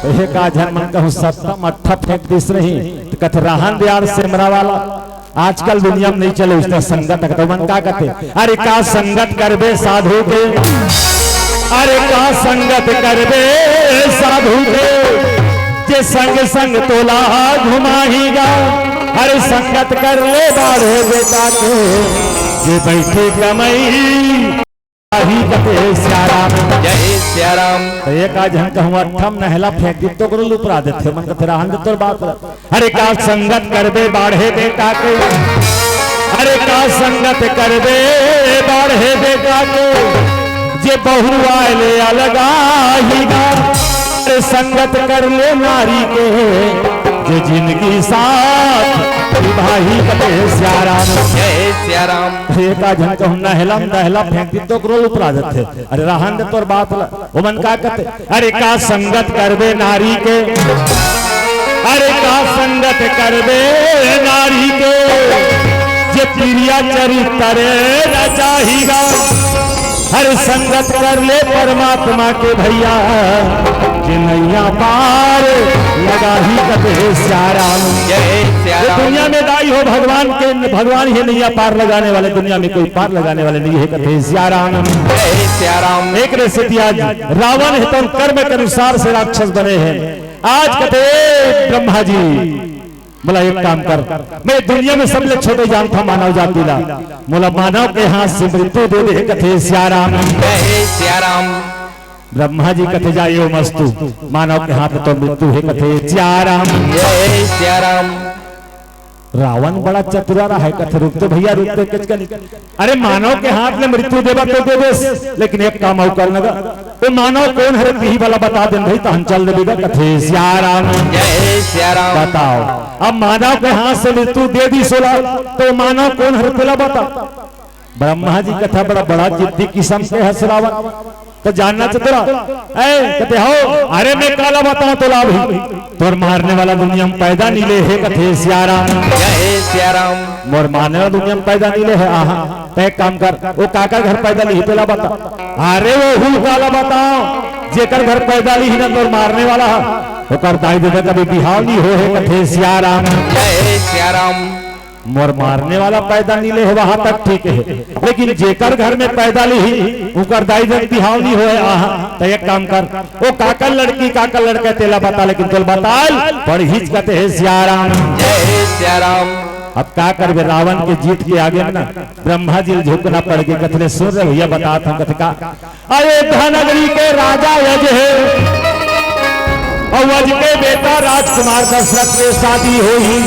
त हे का झन मन कहूँ सत्ता म अट्ठा फेंक दिस नहीं, त कथे राहन दे यार सेमरा वाला। आजकल दुनिया में नइ चले ओइसने संगत, त ओमन का कथे, "अरे का संगत करबे साधु के, अरे का संगत करबे साधु के, जे संग संग तोला घुमाही गा, अरे संगत कर ले बाढ़े बेटा के, जे बइठे कमई आही," कथे सियाराम। जय सियाराम। त एक आध झन कहूँ अट्ठम नहला फेंक दी त ओकरो ल उपरा देथे, ओमन कथे राहन दे तोर बात ल। अरे का संगत करबे बाढ़े बेटा के, अरे का संगत करबे बाढ़े बेटा के, जे बहू आए ले अलगाही गा। अरे संगत कर ले नारी के, जे जिनगी साथ निभाही, कथे सियाराम। जय सियाराम। एक आध झन कहूँ नहला म दहला फेंक दी त ओकरो ल उपरा देथे। अरे राहन दे तोर बात ल। ओमन का कथे, "अरे का संगत करबे नारी के, अरे का संगत करबे नारी के, जे प्रिया चरित्र रचाही गा, अरे संगत कर ले परमात्मा के भइया, जे नइया पार लगाही," कथे सियाराम। जय ये सियाराम। दुनिया में दाई हो भगवान के, भगवान ही नइया पार लगाने वाले, दुनिया में कोई पार लगाने वाले नहीं है, कथे सियाराम। जय सियाराम। एकरे सेती आज रावण हे तौन कर्म के अनुसार से राक्षस बने हे। आज कथे ब्रह्मा जी, मोला एक काम कर, मैं दुनिया में सबले छोटे जानथों मानव जाति ला, मोला मानव के हाथ से मृत्यु दे दे, कथे सियाराम। जय सियाराम। ब्रह्मा जी कथे, "जा एव मस्तु, मानव के हाथ तो मृत्यु हे," कथे सियाराम। जय सियाराम। रावण बड़ा चतुरा रहा हे, कथे, "रुक तो भइया, रुक तो, कचकनी। अरे मानव के हाथ ले मृत्यु देबा तो दे देस, लेकिन एक काम अउ कर न गा, वो मानव कोन हरे तिही वाला बता देन भई, त हम चल देबे गा," कथे सियाराम। जय सियाराम। बताओ, अब मानव के हाथ से मृत्यु दे दिस ओला, त मानव कोन हरे तेला बता। ब्रह्मा जी कथे, "बड़ा, बड़ा जिद्दी किसम के हस रावण, त जानना चतुरा।" ए, कथे, "हो, अरे मैं काला बताऊं तोला अभी, तोर मारने वाला दुनिया में पैदा नइ ले हे," कथे सियाराम। जय सियाराम। मोर मारने वाला दुनिया में पैदा नइ ले हे, आहा, त एक काम कर, वो काकर घर पैदा लिही तेला बता। अरे वो हूँ काला बताओ, जेकर घर पैदा लिही ना तोर मारने वाला, ओकर दाई ददा कभी बिहाव नइ होहे, कथे सियाराम। जय सियाराम। मोर मारने वाला पैदा नइ ले हे, वहां तक ठीक हे, लेकिन जेकर घर में पैदा लिही, उकर दाई ददा बिहाव नइ होहे, आहा, त एक काम कर, वो काकर लड़की, काकर लड़का तेला बता, लेकिन तोला बताल पड़हीच, कथे सियाराम। जय सियाराम। अब का करबे, रावण के जीत के आगे में ना ब्रह्मा जी ल झुकना पड़ गे। कथे, "सुन रे भइया, बतात हंव," कथे, "का?" "अयोध्या नगरी के राजा अज हे, अउ अज के बेटा राजकुमार दशरथ के शादी होही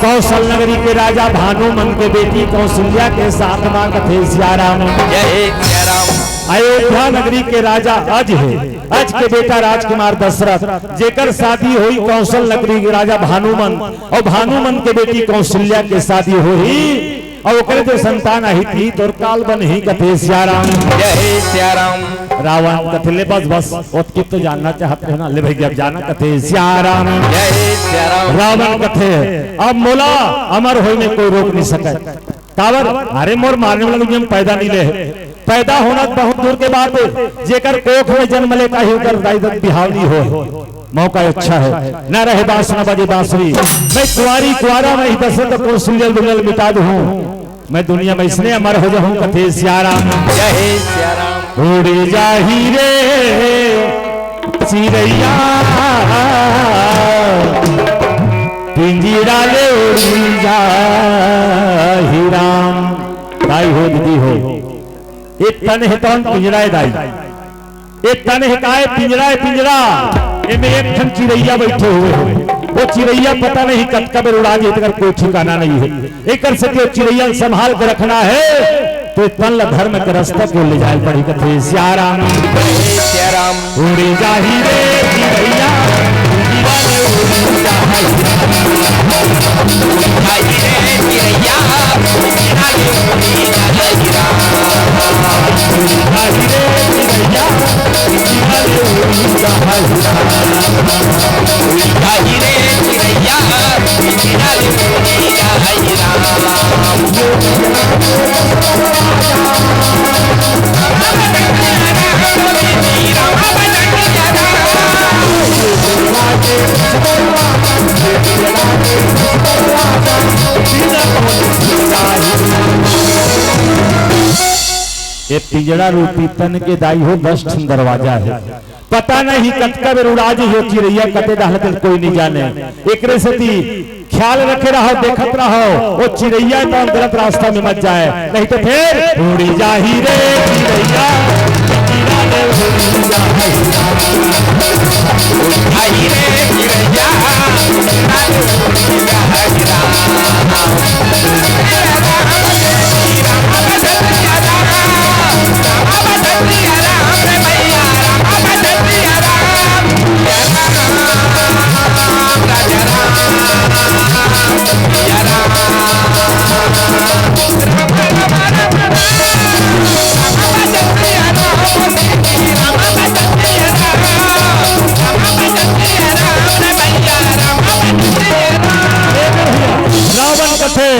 कौशल नगरी के राजा भानुमंत के बेटी कौशल्या के साथ मा," कथे सियाराम। जय सियाराम। "अयोध्या नगरी के राजा अज हे, अज के बेटा राजकुमार दशरथ, जेकर शादी होही कौशल नगरी के राजा भानुमंत, अउ भानुमंत के बेटी कौशल्या के शादी होही, अउ ओकरे जो संतान आही, तिही तोर काल बनही," कथे सियाराम। जय सियाराम। रावण कथे, "ले बस, बस, ओतकी तो जानना चाहत रहे ना, ले भइया, अब जाना," कथे सियाराम। जय सियाराम। रावण कथे, "अब मोला अमर होय में कोई रोक नइ सकय।" काबर? अरे मोर मारने वाला दुनिया में पैदा नइ ले हे। त पैदा होना तो बहुत दूर के बात हे, जेकर कोख में जन्म ले, काहे ओकर दाई दद बिहाव नहीं होय। मौका अच्छा है, न रहे बांस न बजे बांसुरी। मैं कुंवारी कुंवारा में ही दशरथ कौशल्या दुनिया ल मिटा दूं। मैं दुनिया में इसने अमर हो जाऊं, कथे सियाराम। जय सियाराम। उड़ी जाही रे चिरैया, पिंजरा ले उड़ी जाही राम। दाई हो, दीदी हो, ए तन हे तौन पिंजरा हे दाई। ए तन हे काय, पिंजरा हे पिंजरा। एमे एक ठन चिरैया बइठे हुए हे। वो चिरैया पता नहीं कतका बेर उड़ा जाही, तेकर कोई ठिकाना नहीं हे। एकर सेती वो चिरैया ल संभाल के रखना हे, तो ए तन ल धर्म के रस्ता के ले जाय ल पड़ही, कथे सियाराम। सियाराम। उड़ी जाही रे चिरैया, उड़ी जाही रे चिरैया। ए पिंजरा रूपी तन के दाई हो दस ठन दरवाजा हे। पता नहीं कतका बेर उड़ा जाही ओ चिरैया, कते डाहर ले कोई नहीं जाने। एकरे सेती ख्याल रखे रहो, देखत रहो, ओ चिरैया तो गलत रास्ता में मत जाय, नहीं तो फिर उड़ी जाही रे चिरैया। रावण कथे,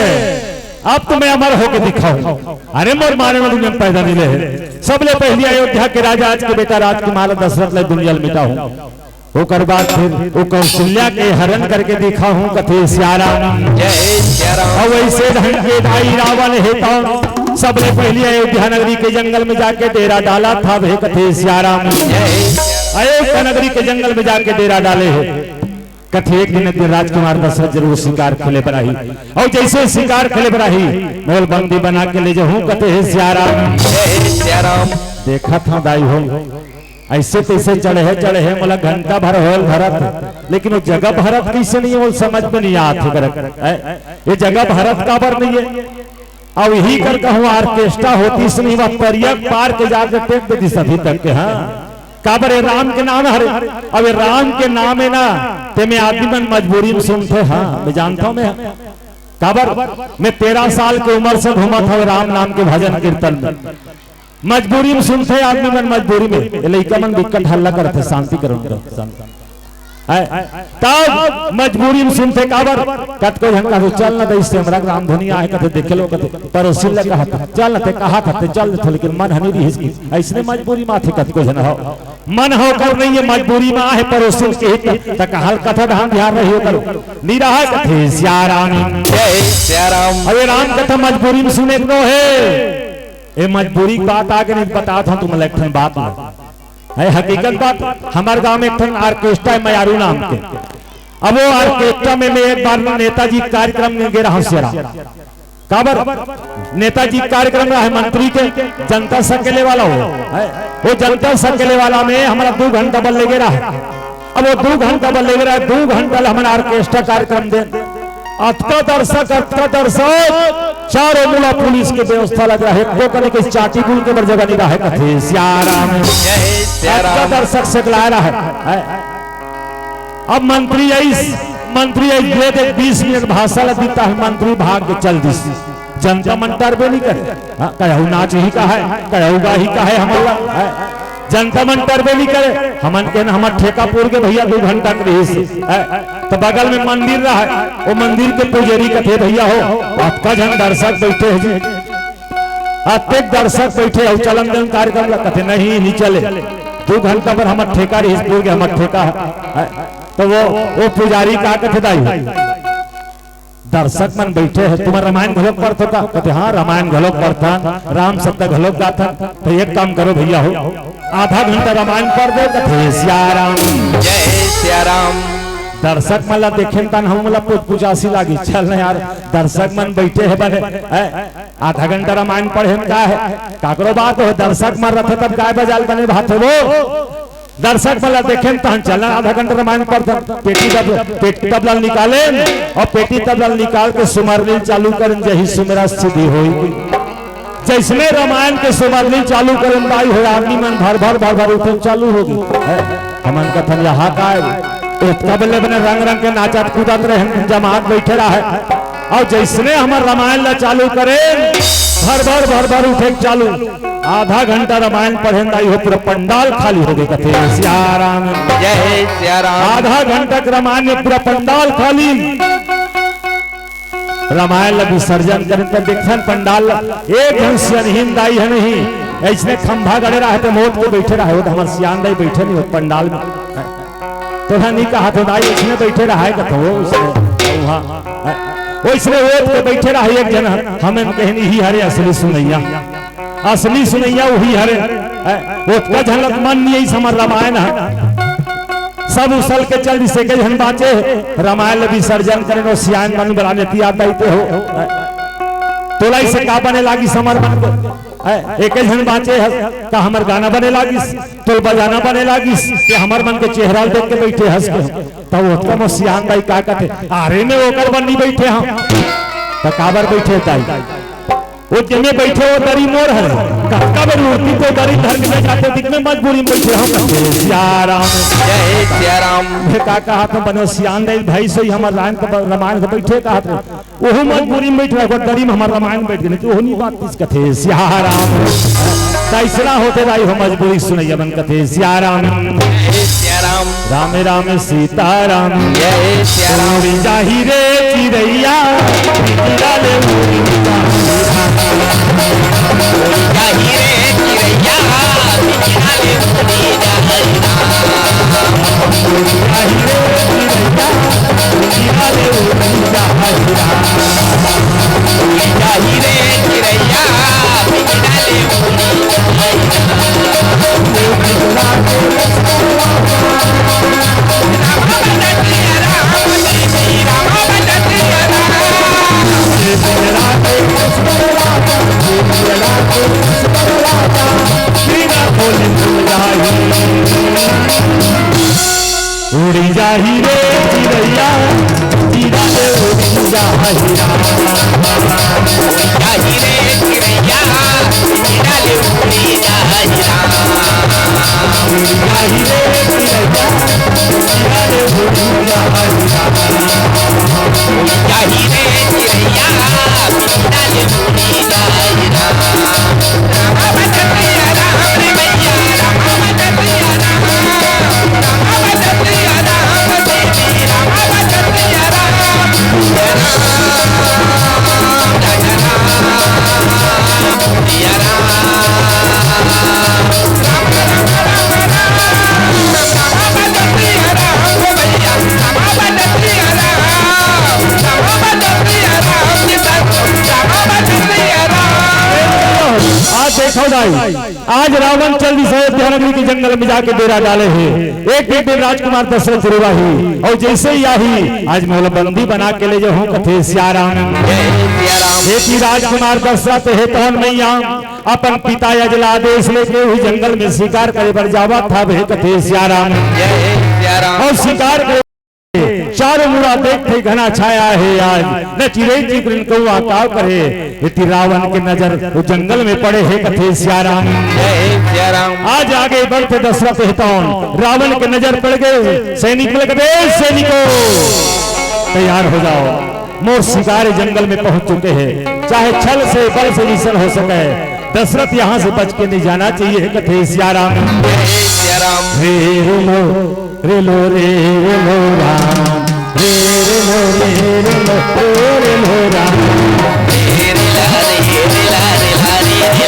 अब तो मैं अमर होके दिखाऊं। अरे मोर मारे में दुनिया में पैदा नहीं ले हे। सबले पहली अयोध्या के राजा आज के बेटा राजकुमार दशरथ ले दुनिया ल मिटाहूं। ओकर बाद फिर ओ कौशल्या के हरण करके दिखाहूं, कथे सियाराम। जय सियाराम। अउ वइसे ढंग के दाई रावण हे त सबले पहली अयोध्या नगरी के जंगल में जाके डेरा डालत हवे, कथे सियाराम। जय। अयोध्या नगरी के जंगल में जाके डेरा डाले हे। कथे एक दिन, एक दिन राजकुमार दशरथ जरूर शिकार खेले बर आही। अउ जइसे शिकार खेले बर आही, मोला बंदी बना के ले जाहूं, कथे हे सियाराम। जय सियाराम। देखत हंव दाई हो, अइसे तइसे चढ़े हे, चढ़े हे, मोला घंटा भर होय ल धरत, लेकिन ओ जगह भरत कइसे नहीं हे, मोला समझ में नहीं आत हे करत। ए, ए जगह भरत काबर नहीं हे? अउ इही कर कहूं orchestra होतिस नहीं, वो तरिया पार के जाके टेक देतिस अभी तक के, हां। काबर ए राम के नाम हरे, अब ए राम के नाम हे ना, तेमे आदमी मन मजबूरी में सुनथे, हां, मैं जानत हंव मैं। काबर मैं तेरह साल के उमर से घूमत हंव राम नाम के भजन कीर्तन में। मजबूरी में सुनथे आदमी मन, मजबूरी में। ए लइका मन बिकट हल्ला करथे, शांति करो उनका, शांति। हैं? तब मजबूरी में सुनथे, काबर? कतको झन कथे, "चल न दई से हमरा रामधुनी आहे," कथे, देखे लो, कथे, परोसिन ल कहत, "चल न ते कहत हते, चल देथो," लेकिन मन ह नइ रिहिस कि अइसने मजबूरी में आथे कतको झन हो। मन ह ओकर नइ हे, मजबूरी में आहे, परोसिन के हित, त कहल कथा ढान ध्यान रही ओकर। नइ रहय कथे, सियाराम। जय सियाराम। अरे राम कथा मजबूरी में सुने के नो हे। ए मजबूरी के बात आगे नहीं बतात हंव तुमन ला एक ठन बात ला। हे हकीकत बात, हमर गांव में एक ठन orchestra हे मयारू नाम के। अब वो orchestra में मैं एक बार नेताजी के कार्यक्रम में गे रहंव सेरा। काबर? नेताजी के कार्यक्रम रहे मंत्री के, जनता सकेले वाला हो। हे, वो जनता सकेले वाला में हमरा दू घंटा बर लेगे रहे। अब वो दू घंटा बर लेगे रहे, दू घंटा ले हमन orchestra कार्यक्रम देन। अतका दर्शक, अतका दर्शक, चारों मुड़ा पुलिस के व्यवस्था लग रहा है, एको कनी के चाटी बुल के बर जगह नहीं रहा है, कथे सियाराम। जय सियाराम। अतका दर्शक सकलाए रहा है। अब मंत्री आइस, मंत्री आइस, दे दे बीस मिनट भाषण ला दीता है, मंत्री भाग के चल दिस। जनता मन टरबे नहीं करे। हाँ, कहू नाच ही का है, कहू गा ही का है हमन ला, हैं? जनता मन टरबे नहीं करे। हमन के न, हमर ठेकापुर के भैया दू घंटा के रहिस, हैं? तो बगल में मंदिर रहा, वो मंदिर के पुजारी कथे, "भैया हो, अतका झन दर्शक बैठे हैं जी।" अतेक दर्शक बइठे हे, चलन देन कार्यक्रम ला, कथे नहीं, नहीं चले। दू घंटा बर हमर ठेका रहिस, पूर के हमर ठेका हे। त वो, वो पुजारी का कथे दाई? दर्शक मन बइठे हे, तुमन रामायण घलोक पढ़थो का? कथे हाँ, रामायण घलोक पढ़थन, राम सप्ता घलोक गाथन। त एक काम करो भइया हो, आधा घंटा रामायण पढ़ दो। कथे सिया राम। जय सिया राम। दर्शक मन ला देखेन तहान हमन ला पुचपुचासी लागिस, चल ना यार, दर्शक मन बइठे हे बने, हैं? आधा घंटा रामायण पढ़ेन का हे? काकरो बात हो, दर्शक मन रथे तब काय बजाल बने भात हो वो? दर्शक मन ला देखेन तहान चलन आधा घंटा रामायण पढ़थन। पेटी तब, पेटी तबला निकालेन अउ पेटी तबला निकाल के सुमरनी चालू करेन, जही सुमेरा सिद्धि होई। जइसने रामायण के सुमरनी चालू करेन दाई हो, आदमी मन भर भर भर भर उठे चालू होगे। हैं? हमन कथन यहाँ काय? ओतका बेले बने रंग रंग के नाचत कूदत रहेन, जमात बइठे रहे। अउ जइसने हमर रामायण ला चालू करेन, भर भर भर भर उठे चालू। आधा घंटा रामायण पढ़ेन दाई हो, पूरा पंडाल खाली होगे। कथे सिया राम। जय सिया राम। आधा घंटा के रामायण में पूरा पंडाल खाली। रामायण ला विसर्जन करेन त देखथन पंडाल ला, एक झन सियनहीन दाई हे नहीं, अइसने खंभा गड़े रहे त मोद के बइठे रहे, वो त हमर सियान दाई बइठे नहीं हो पंडाल में। तोला नहीं कहा तो दाई, अइसने बइठे रहे कथो, वो अइसने, वहाँ, वइसने ओत के बइठे रहे एक झन, हमन कहेन इही हरे असली सुनइया। असली सुनइया उही हरे। हैं? ओतका झन ला त मन नइ आइस हमर रामायण ह। सब उसल के चल दिस, एके झन बाँचे हे। रामायण ल विसर्जन करेन, ओ सियान मन बला नेती आता ही ते हो। हैं? तोला इसे का बने लागिस हमर मन के? हैं? एके झन बाँचे हे, का हमर गाना बने लागिस? तोर बजाना बने लागिस? ते हमर मन के चेहरा ल देख के बइठे हँस के। त ओतका म सियान दाई का कथे, "अरे मैं ओकर बर नइ बइठे हँव।" त काबर बइठे दाई? वो जेमे बइठे वो दरी मोर हरे। कतका बेर उड़ती तो दरी धर के ले जाते, दिख में मजबूरी में बइठे हँव। कथे, "सिया राम।" जय सिया राम। मैं का कहा तो बने सियान दाई भाई सोई हमर रामायण के ब-, रामायण के बइठे कहा तो। ओहू मजबूरी में बइठे रहे, दरी में हमर रामायण बइठ गे, तो ओहू नइ बाँचतिस। कथे सिया राम। त अइसना होथे दाई हो मजबूरी सुनइया मन। कथे सिया राम। जय सिया राम। राम राम सीता राम। जय सिया राम। उड़ी जाही रे चिरैया, पिंजरा ले उड़ी जाही। उड़ी जाही रे चिरैया, पिंजरा ले उड़ी जाही। उड़ी जाही रे चिरैया, चिरैया ले उड़ी जाही रे चिरैया, चिरैया ले उड़ी जाही रे। उड़ी जाही रे चिरैया, चिरैया ले उड़ी जाही रे। उड़ी जाही रे चिरैया, चिरैया ले उड़ी जाही रे। राम बचतिया राम रे मैया, राम बचतिया राम। आज देखो दाई, आज रावण चल दिस हे अयोध्या नगरी के जंगल में जाके डेरा डाले हे। एक दिन राजकुमार दशरथ जरूर आही, अउ जइसे ही आही, आज मोला बंदी बना के ले जाहूं। कथे सिया राम। जय सिया राम। हे कि राजकुमार दशरथ हे तोहन मैया, अपन पिता अजला आदेश लेके उही जंगल में शिकार करे बर जावत हवे। कथे सिया राम। जय सिया राम। अउ शिकार करे चारों मुड़ा देखथे घना छाया हे आज, न चिरई चिकरिन कौआ काव करे। एती रावण के नजर वो जंगल में पड़े हे। कथे सिया राम। जय सिया राम। आज आगे बढ़थे दशरथ हे तौन, रावण के नजर पड़ गे। सैनिक बोले, कथे, "सैनिकों, तैयार हो जाओ, मोर शिकार जंगल में पहुंच चुके हे, चाहे छल से बल से विषण हो सके, दशरथ यहाँ से बच के नहीं जाना चाहिए।" कथे सिया राम। जय सिया राम। रे रे लो, रे लो रे लो राम, रे रे लो, रे रे लो, रे रे लो राम। रे रे ला रे, रे ला रे ला रे, रे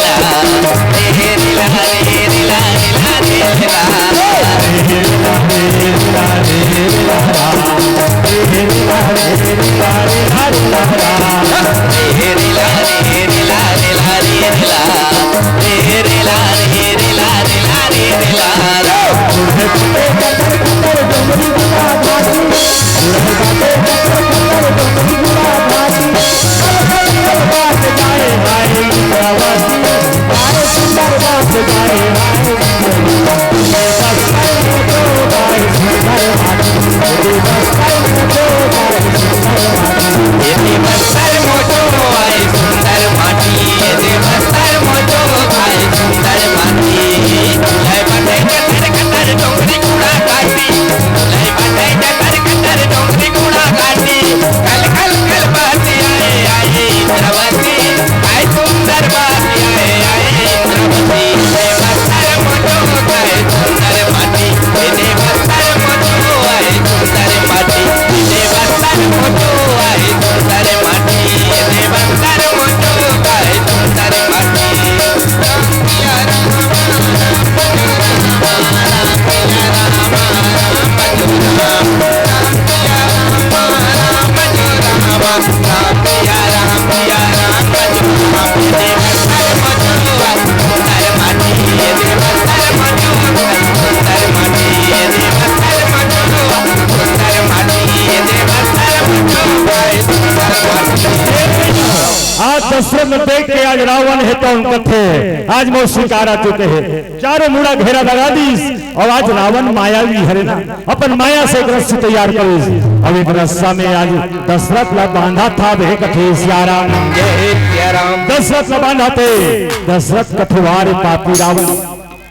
आज दशरथ देख के आज रावण हे तौन कथे, आज मोर शिकार आ चुके हे। चारों मुड़ा घेरा लगा दीस, अउ आज रावण मायावी हरे ना, अपन माया से एक रस्सी तैयार करिस, अउ एक रस्सा में आज दशरथ ला बांधा था बे कथे सियाराम। जय सियाराम। दशरथ ला बांधा थे, दशरथ कथवार पापी रावण।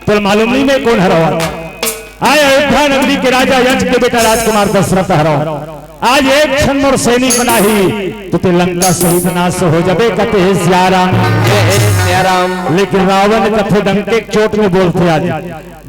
तोला मालूम नहीं मैं कौन हरव? आय अयोध्या नगरी के राजा यक्ष के बेटा राजकुमार दशरथ हरव। आज एक क्षण मोर सैनिक मन आही, तो ते लंका सहित नाश हो जाबे, कथे सियाराम। जय सियाराम। लेकिन रावण कथे डंके के चोट में बोलथे आज,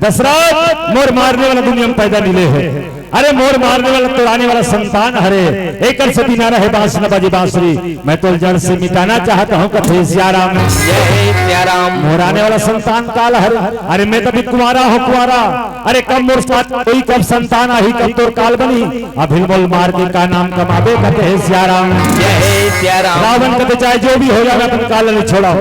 "दशरथ, मोर मारने वाला दुनिया में पैदा मिले हे। अरे, मोर मारने वाला, तोर आने वाला संतान हरे, एकर से बिना रहे बांस न बजे बांसुरी। मैं तो जड़ से मिटाना चाहता हूँ," कथे सियाराम। जय सियाराम। मोर आने वाला संतान काल हरे, अरे, मैं तो अभी कुंवारा हूँ, कुंवारा। अरे, कब मोर साथ कोई, कब संतान आही, कब तोर काल बनही, अभी मोल मार के का नाम कमाबे, कथे सियाराम। जय सियाराम। रावण कथे, "चाहे जो भी हो जाए, मैं अपन काल नहीं छोड़ा।"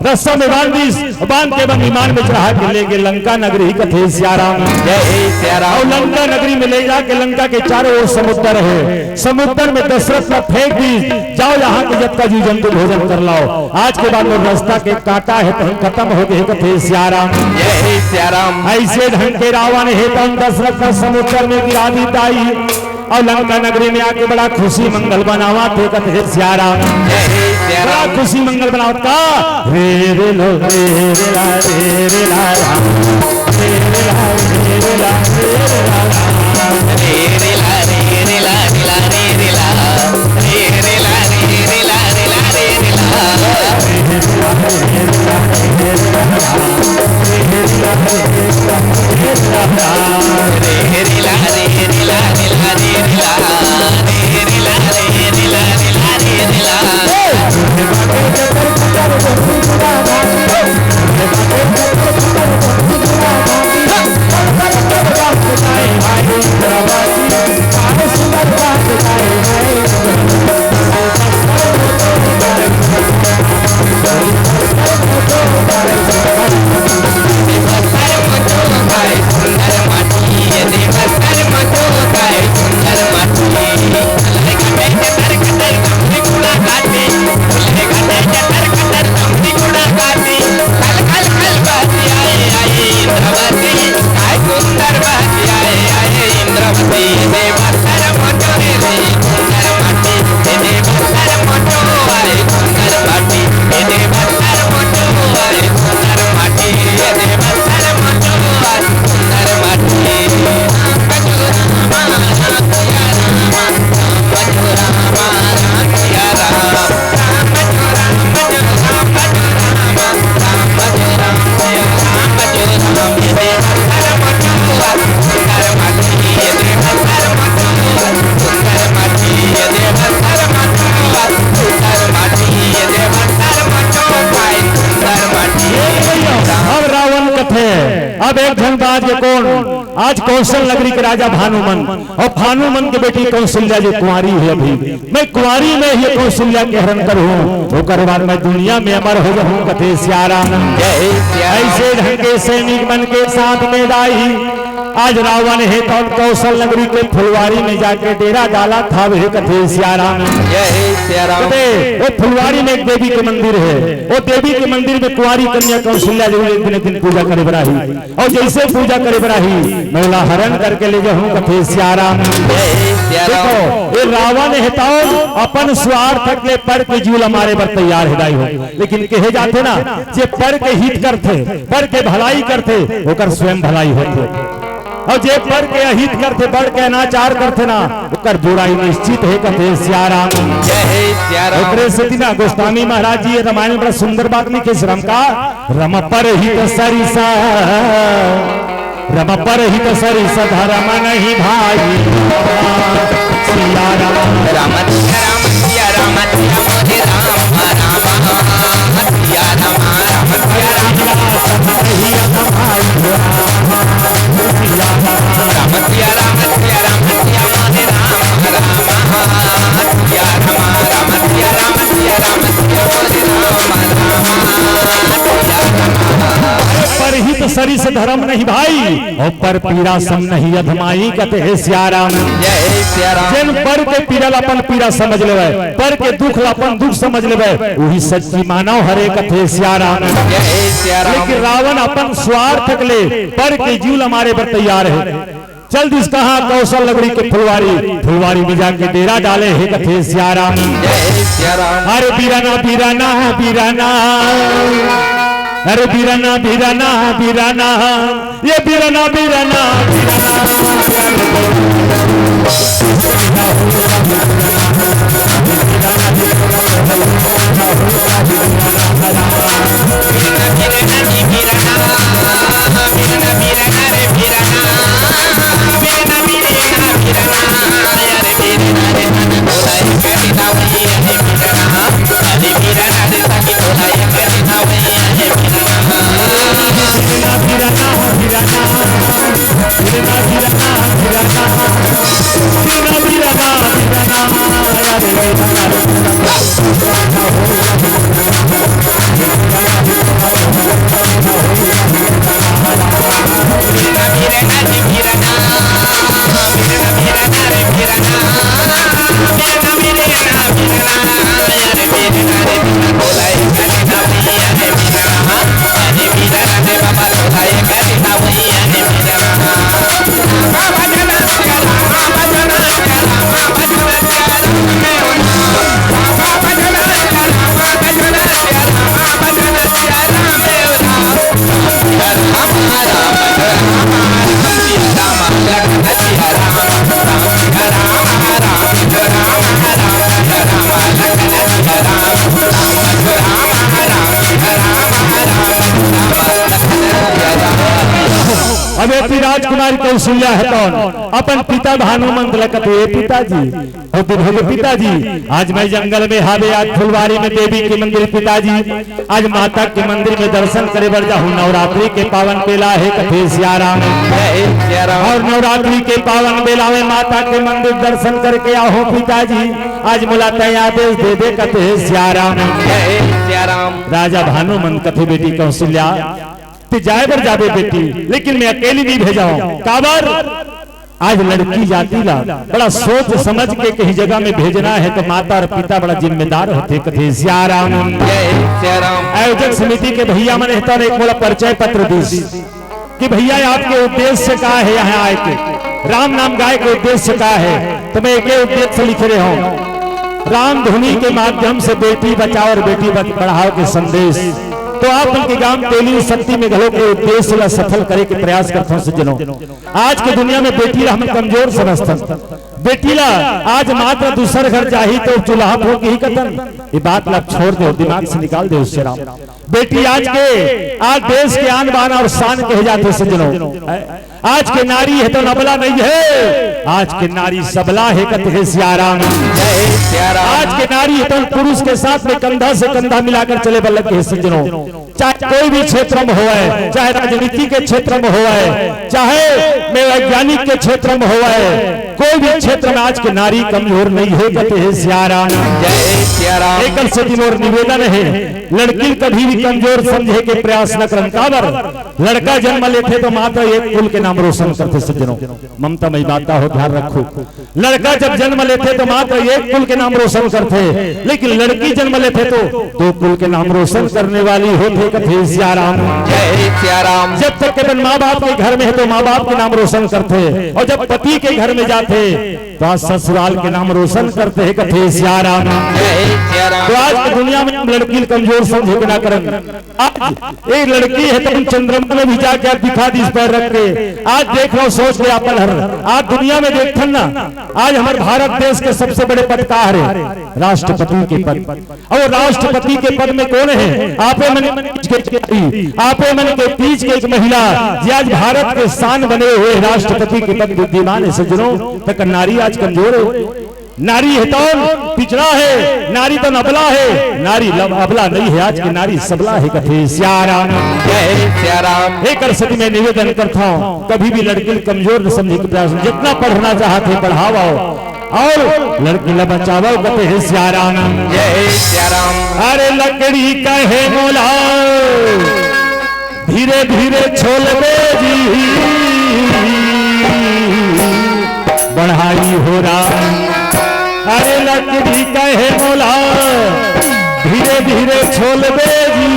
रस्सा में बांध दीस, बांध के बन विमान में चढ़ा के ले गए लंका नगरी, कथे सियाराम। जय सियाराम। अउ लंका नगरी में ले जाके लंका के चारों ओर समुद्र हे, समुद्र में दशरथ ला फेंक दीस, "जाओ यहाँ के जतका जीव जंतु भोजन कर लाओ, आज के बाद मोर रस्ता के कांटा हे तो खत्म हो गए," कथे सियाराम। जय सियाराम। ऐसे ढंग के रावण हे तौन दशरथ ला समुद्र में गिरा दीस दाई। अउ लंका नगरी में आके बड़ा खुशी मंगल बनावत हे, कथे सियाराम। जय सियाराम। बड़ा खुशी मंगल बनावत का, रे रे लो, रे रे ला, रे रे ला ला, रे रे ला, रे रे ला, रे रे ला ला। रे रे ला, रे रे ला, रे ला, रे रे ला। रे रे ला, रे रे ला, रे ला, रे रे ला। आज के कोन? आज कौशल नगरी के राजा भानुमंत, अउ भानुमंत के बेटी कौशल्या जो कुंवारी हे अभी, मैं कुंवारी में ही कौशल्या के हरण करहूं, ओकर बाद मैं दुनिया में अमर हो जाहूं, कथे सियाराम। जय सियाराम। ऐसे ढंग के सैनिक मन के साथ में दाई, आज रावण हे तौन कौशल नगरी के फुलवारी में जाके डेरा डालत हावे, कथे सियाराम। जय सियाराम। कथे, ओ फुलवारी में एक देवी के मंदिर हे, ओ देवी के मंदिर में कुंवारी कन्या कौशल्या जरूर एक दिन, एक दिन पूजा करे बर आही। अउ जइसे पूजा करे बर आही, मैं ओला हरण करके ले जाहूं, कथे सियाराम। जय सियाराम। देखो, ए रावण हे तौन अपन स्वार्थ के लिए पर के जीव ला मारे बर तैयार हे दाई हो। लेकिन कहे जाथे ना, जे पर के हित करथे, पर के भलाई करथे, ओकर स्वयं भलाई होथे। अउ जे पर के अहित करथे, पर के अनाचार करथे ना, ओकर बुराई निश्चित हे, कथे सियाराम। जय सियाराम। ओकरे सेती ना गोस्वामी महाराज जी ये रामायण में बड़ा सुंदर बात लिखे, श्रम का रम परहित सरिसा, रम परहित सरिस धरम नहीं भाई। सिया राम। राम सिया राम सिया राम सिया मोरे राम राम। सिया राम राम सिया राम सिया मोरे राम राम। सिया राम राम सिया राम सिया मोरे राम राम। परहित सरिस धरम नहीं भाई, अउ पर पीरा सम नहीं अधमाई, कथे सियाराम। जय सियाराम। जेन पर के पीरा ला अपन पीरा समझ लेवे, पर के दुख ला अपन दुख समझ लेवे, वही सच्ची मानव हरे, कथे सियाराम। जय सियाराम। लेकिन रावण अपन स्वार्थ के ले पर के जीव ला मारे बर तैयार हे। चल दिस कहाँ कौशल नगरी के फुलवारी, फुलवारी में जाके डेरा डाले हे, कथे सियाराम। जय सियाराम। अरे बीराना, बीराना, बीराना, अरे बीराना, बीराना, बीराना, ये बीराना, बीराना, बीराना। अब एती राजकुमारी कौशल्या हे तौन अपन पिता भानुमंत ल कथे, ए पिताजी, बहुत दिन हो गए पिताजी, आज मैं जंगल में हावे, आज फुलवारी में देवी के मंदिर पिताजी, आज माता के मंदिर में दर्शन करे बर जाहूं, नवरात्रि के पावन बेला हे, कथे सियाराम। जय सियाराम। अउ नवरात्रि के पावन बेला में माता के मंदिर दर्शन करके आहूं पिताजी, आज मोला तैं आदेश दे दे, कथे सियाराम। जय सियाराम। राजा भानुमंत कथे, बेटी कौशल्या, ते जाए बर जाबे बेटी, लेकिन मैं अकेली नहीं भेजाहूं। काबर? आज लड़की जाति ला बड़ा सोच समझ के कहीं जगह में भेजना हे, तो माता अउ पिता बड़ा जिम्मेदार होथे, कथे सियाराम। जय सियाराम। आयोजक समिति के भैया मन हे तौन एक मोला परिचय पत्र दिस कि भैया, आपके उद्देश्य का हे यहाँ आए के, राम नाम गाए के उद्देश्य का हे? तो मैं एके उद्देश्य लिखे रहे हूँ, राम धुनी के माध्यम से बेटी बचाओ अउ बेटी बच-, बढ़ाओ के संदेश। तो आप मन के गांव तेली शक्ति में घलो के उद्देश्य ला सफल करे के प्रयास करथन सज्जनों। आज के दुनिया में बेटी ला हमन कमजोर समझथन। बेटी ला आज मात्र दूसर घर जाही तो चूल्हा फूंकही कथन। ये बात ला छोड़ दे, दिमाग से निकाल दे सियाराम। बेटी आज के, आज देश के आन बान अउ शान कहे जाथे सज्जनों। आज के नारी हे तो अबला नहीं हे, आज के नारी सबला हे कथे सियाराम। जय सियाराम। आज के नारी हे तो पुरुष के साथ में कंधा से कंधा मिलाकर चले बर लग गे हे सज्जनों। चाहे कोई भी क्षेत्र में होवय, चाहे राजनीति के क्षेत्र में होवय, चाहे में वैज्ञानिक के क्षेत्र में होवय, कोई भी क्षेत्र में आज के नारी कमजोर नहीं हे कथे सियाराम। जय सियाराम। एकर सेती मोर निवेदन हे, लड़की ल कभी भी कमजोर समझे के प्रयास न करन। काबर? लड़का जन्म लेथे तो मात्र एक कुल के नाम रोशन करथे सज्जनों। ममता मई बात का हो ध्यान रखो। लड़का जब जन्म लेथे तो मात्र एक कुल के नाम रोशन करथे, लेकिन लड़की जन्म लेथे तो दो कुल के नाम रोशन करने वाली होथे कथे सियाराम। जय सियाराम। जब तक के अपन माँ बाप के घर में हे तो माँ बाप के नाम रोशन करथे, और जब पति के घर में जाथे तो आज ससुराल के नाम रोशन करथे कथे सियाराम। जय सियाराम। तो आज के दुनिया में हम लड़की ल कमजोर समझे के ना करन। आज एक लड़की हे तो चंद्रमा में भी जाके आज दिखा दीस पैर रख के। आज देख लो, सोच के अपन हर, आज दुनिया में देखथन ना, आज हमर भारत देश के सबसे बड़े पद का हरे? राष्ट्रपति के पद। और राष्ट्रपति के पद में कोन हे? आपे मन के पीछे के, आपे मन के पीछे के एक महिला, जे आज भारत के शान बने हुए राष्ट्रपति के पद विद्यमान हे सज्जनों, तक नारी आज कमजोर हे। नारी हे तो पिछड़ा हे, नारी तो अबला हे, नारी लब-, अबला नहीं हे, आज के नारी सबला हे कथे सियाराम। जय सियाराम। एकर सेती मैं निवेदन करथव, कभी भी लड़की ल कमजोर न समझे के प्रयास, जितना पढ़ना चाहत हे पढ़ावव, और लड़की ल बचावव कथे सियाराम। जय सियाराम। अरे लकड़ी कहे मोला धीरे धीरे छोलबे जी, बढ़ाई हो राम। अरे लकड़ी कहे मोला, धीरे धीरे छोलबे जी,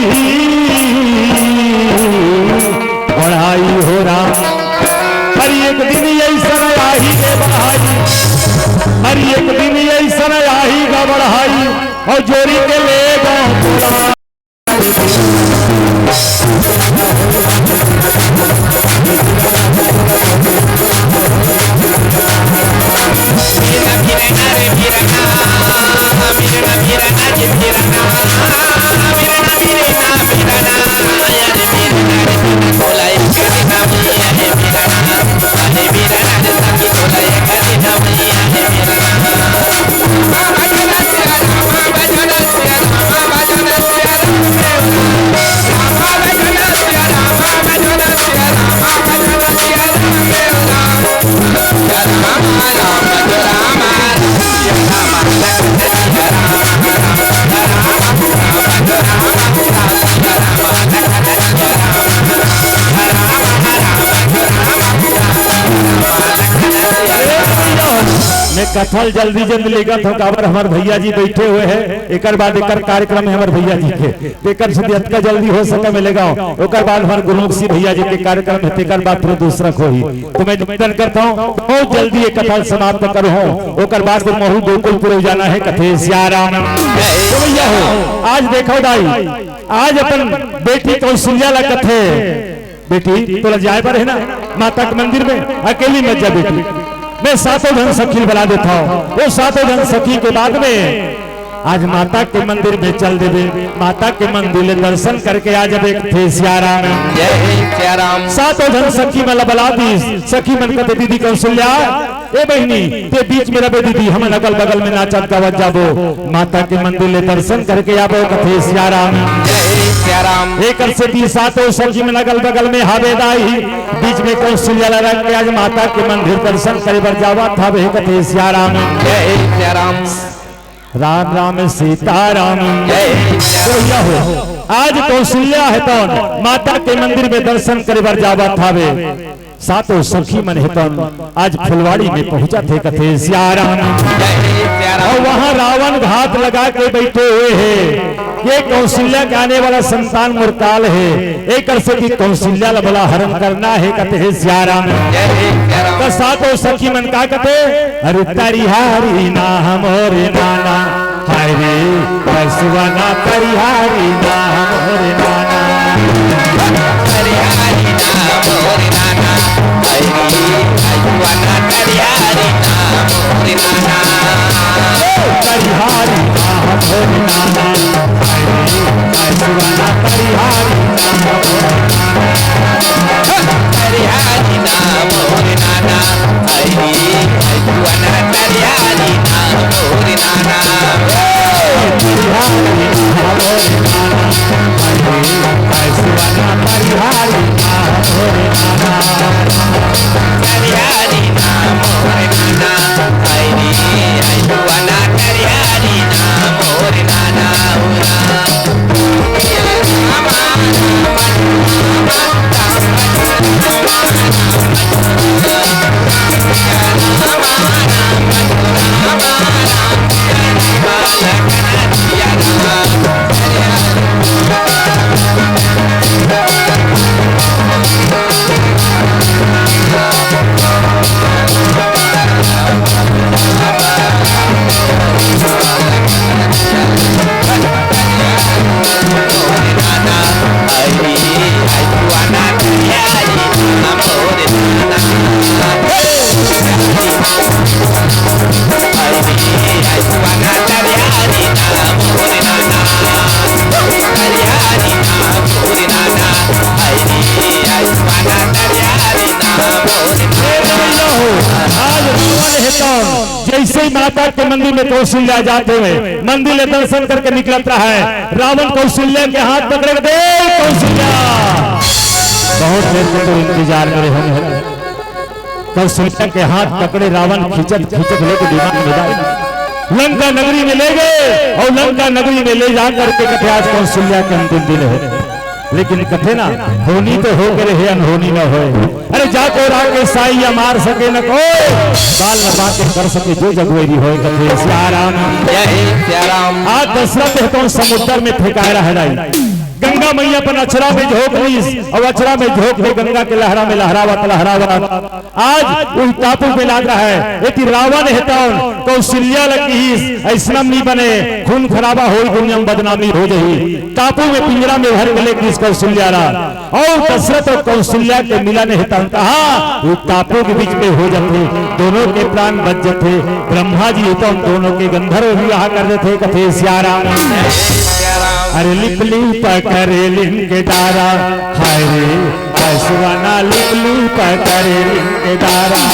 बढ़ाई हो राम। अरे एक दिन अइसन आही रे बढ़ाई, अरे एक दिन अइसन आही गा बढ़ाई, और जोरी के ले गा तोला। मैं कथा ल जल्दी जल्दी लेगत हूँ, काबर हमर भैया जी बैठे हुए हैं, एकर बाद एकर कार्यक्रम है हमर भैया जी के। तेकर से अतका जल्दी हो सके मिलेगा, ओकर बाद हमर गुरुमुखी भैया जी के कार्यक्रम है, तेकर बाद फिर दूसरा कोई। तो मैं निवेदन करता हूँ, बहुत जल्दी ये कथा समाप्त करूँ, ओकर बाद फिर महू गोकुलपुर जाना है कथे सियाराम। तो भैया हो, आज देखो दाई, आज अपन बेटी कौशल्या ला कथे, बेटी, तोला जाए बर है ना माता के मंदिर में, अकेली मत जा बेटी, मैं सातों झन सखी बला देता हूँ। वो सातों झन सखी के बाद में आज माता के मंदिर में चल देबे, माता के मंदिर ले दर्शन करके आ जाबे। थे सियाराम। जय सियाराम। सातों झन सखी मन ला बला दीस। सखी मन कथे, दीदी कौशल्या, ए बहिनी, ते बीच में रबे दीदी, हमन अगल बगल में नाचत गावत जाबो, माता के मंदिर ले दर्शन करके आबो। कथे सियाराम। जय सियाराम। एकर सेती सातों सखी मन अगल बगल में हावे दाई, बीच में कौशल्या ला रख के आज माता के मंदिर दर्शन करे बर जावत हावे। कथे सियाराम। जय सियाराम। राम राम सीताराम। जय सियाराम। तो यह हो, आज कौशल्या हे तौन माता के मंदिर में दर्शन करे बर जावत हावे। सातों सखी मन हे तौन आज फुलवाड़ी में पहुंचत हे। कथे सियाराम। जय सियाराम। और वहां रावण घात लगा के बैठे हुए हैं, ये कौशल्या के आने वाला संतान मोर काल है, एकर सेती कौशल्या ला बला हरण करना है। कथे सियाराम। जय सियाराम। तो सातों सखी मन का कथे, अरे तरिहारी ना हमरे नाना, हाय रे, पैसवा ना तरिहारी ना हमरे नाना। तरिहारी ना हमरे नाना, हाय रे, पैसवा ना तरिहारी ना हमरे नाना। तरिहारी ना हमरे नाना, हाय रे, पैसवा ना तरिहारी ना हमरे नाना। तरिहारी ना आज रावण हे तौन, जैसे ही माता के मंदिर में कौशल्या जात हे, मंदिर ले दर्शन करके निकलत रहा है, रावण कौशल्या के हाथ पकड़े के दे, कौशल्या। बहुत देर के तो इंतजार करे हम। कौशल्या के हाथ पकड़े रावण खींचत खींचत लेके विमान में जाए, लंका नगरी में ले गए और लंका नगरी में ले जा करके कथे आज कौशल्या के अंतिम दिन है। लेकिन कथे ना, होनी तो हो के रहे, अनहोनी न होए। अरे जाको राके साइया मार सके न कोई, बाल न बांके कर सके जो जग वैरी होए, कथे सिया राम। जय सिया राम। आज दशरथ हे तौन समुद्र में फेंकाए रह जाई। गंगा मैया अपन अचरा में झोंक लीस और अचरा में झोंक के गंगा के लहरा में लहरावत लहरावत आज उही टापू में लाग रहा है। एती रावण हे तौन कौशल्या ल किहिस, अइसना नी बने, खून खराबा होई, दुनिया में बदनामी हो जाही। टापू में पिंजरा में भर के ले गिस कौशल्या ला। और दशरथ और कौशल्या के मिलन हे तौन कहा, वो टापू के बीच में हो जाथे, दोनों के प्राण बच जाथे। ब्रह्मा जी हे तौन दोनों के गंधर्व विवाह कर देथे, कथे सिया राम। अरे लिपली पकड़े लिंग के डारा, हाय रे, हसवना लिपली पकड़े लिंग के डारा।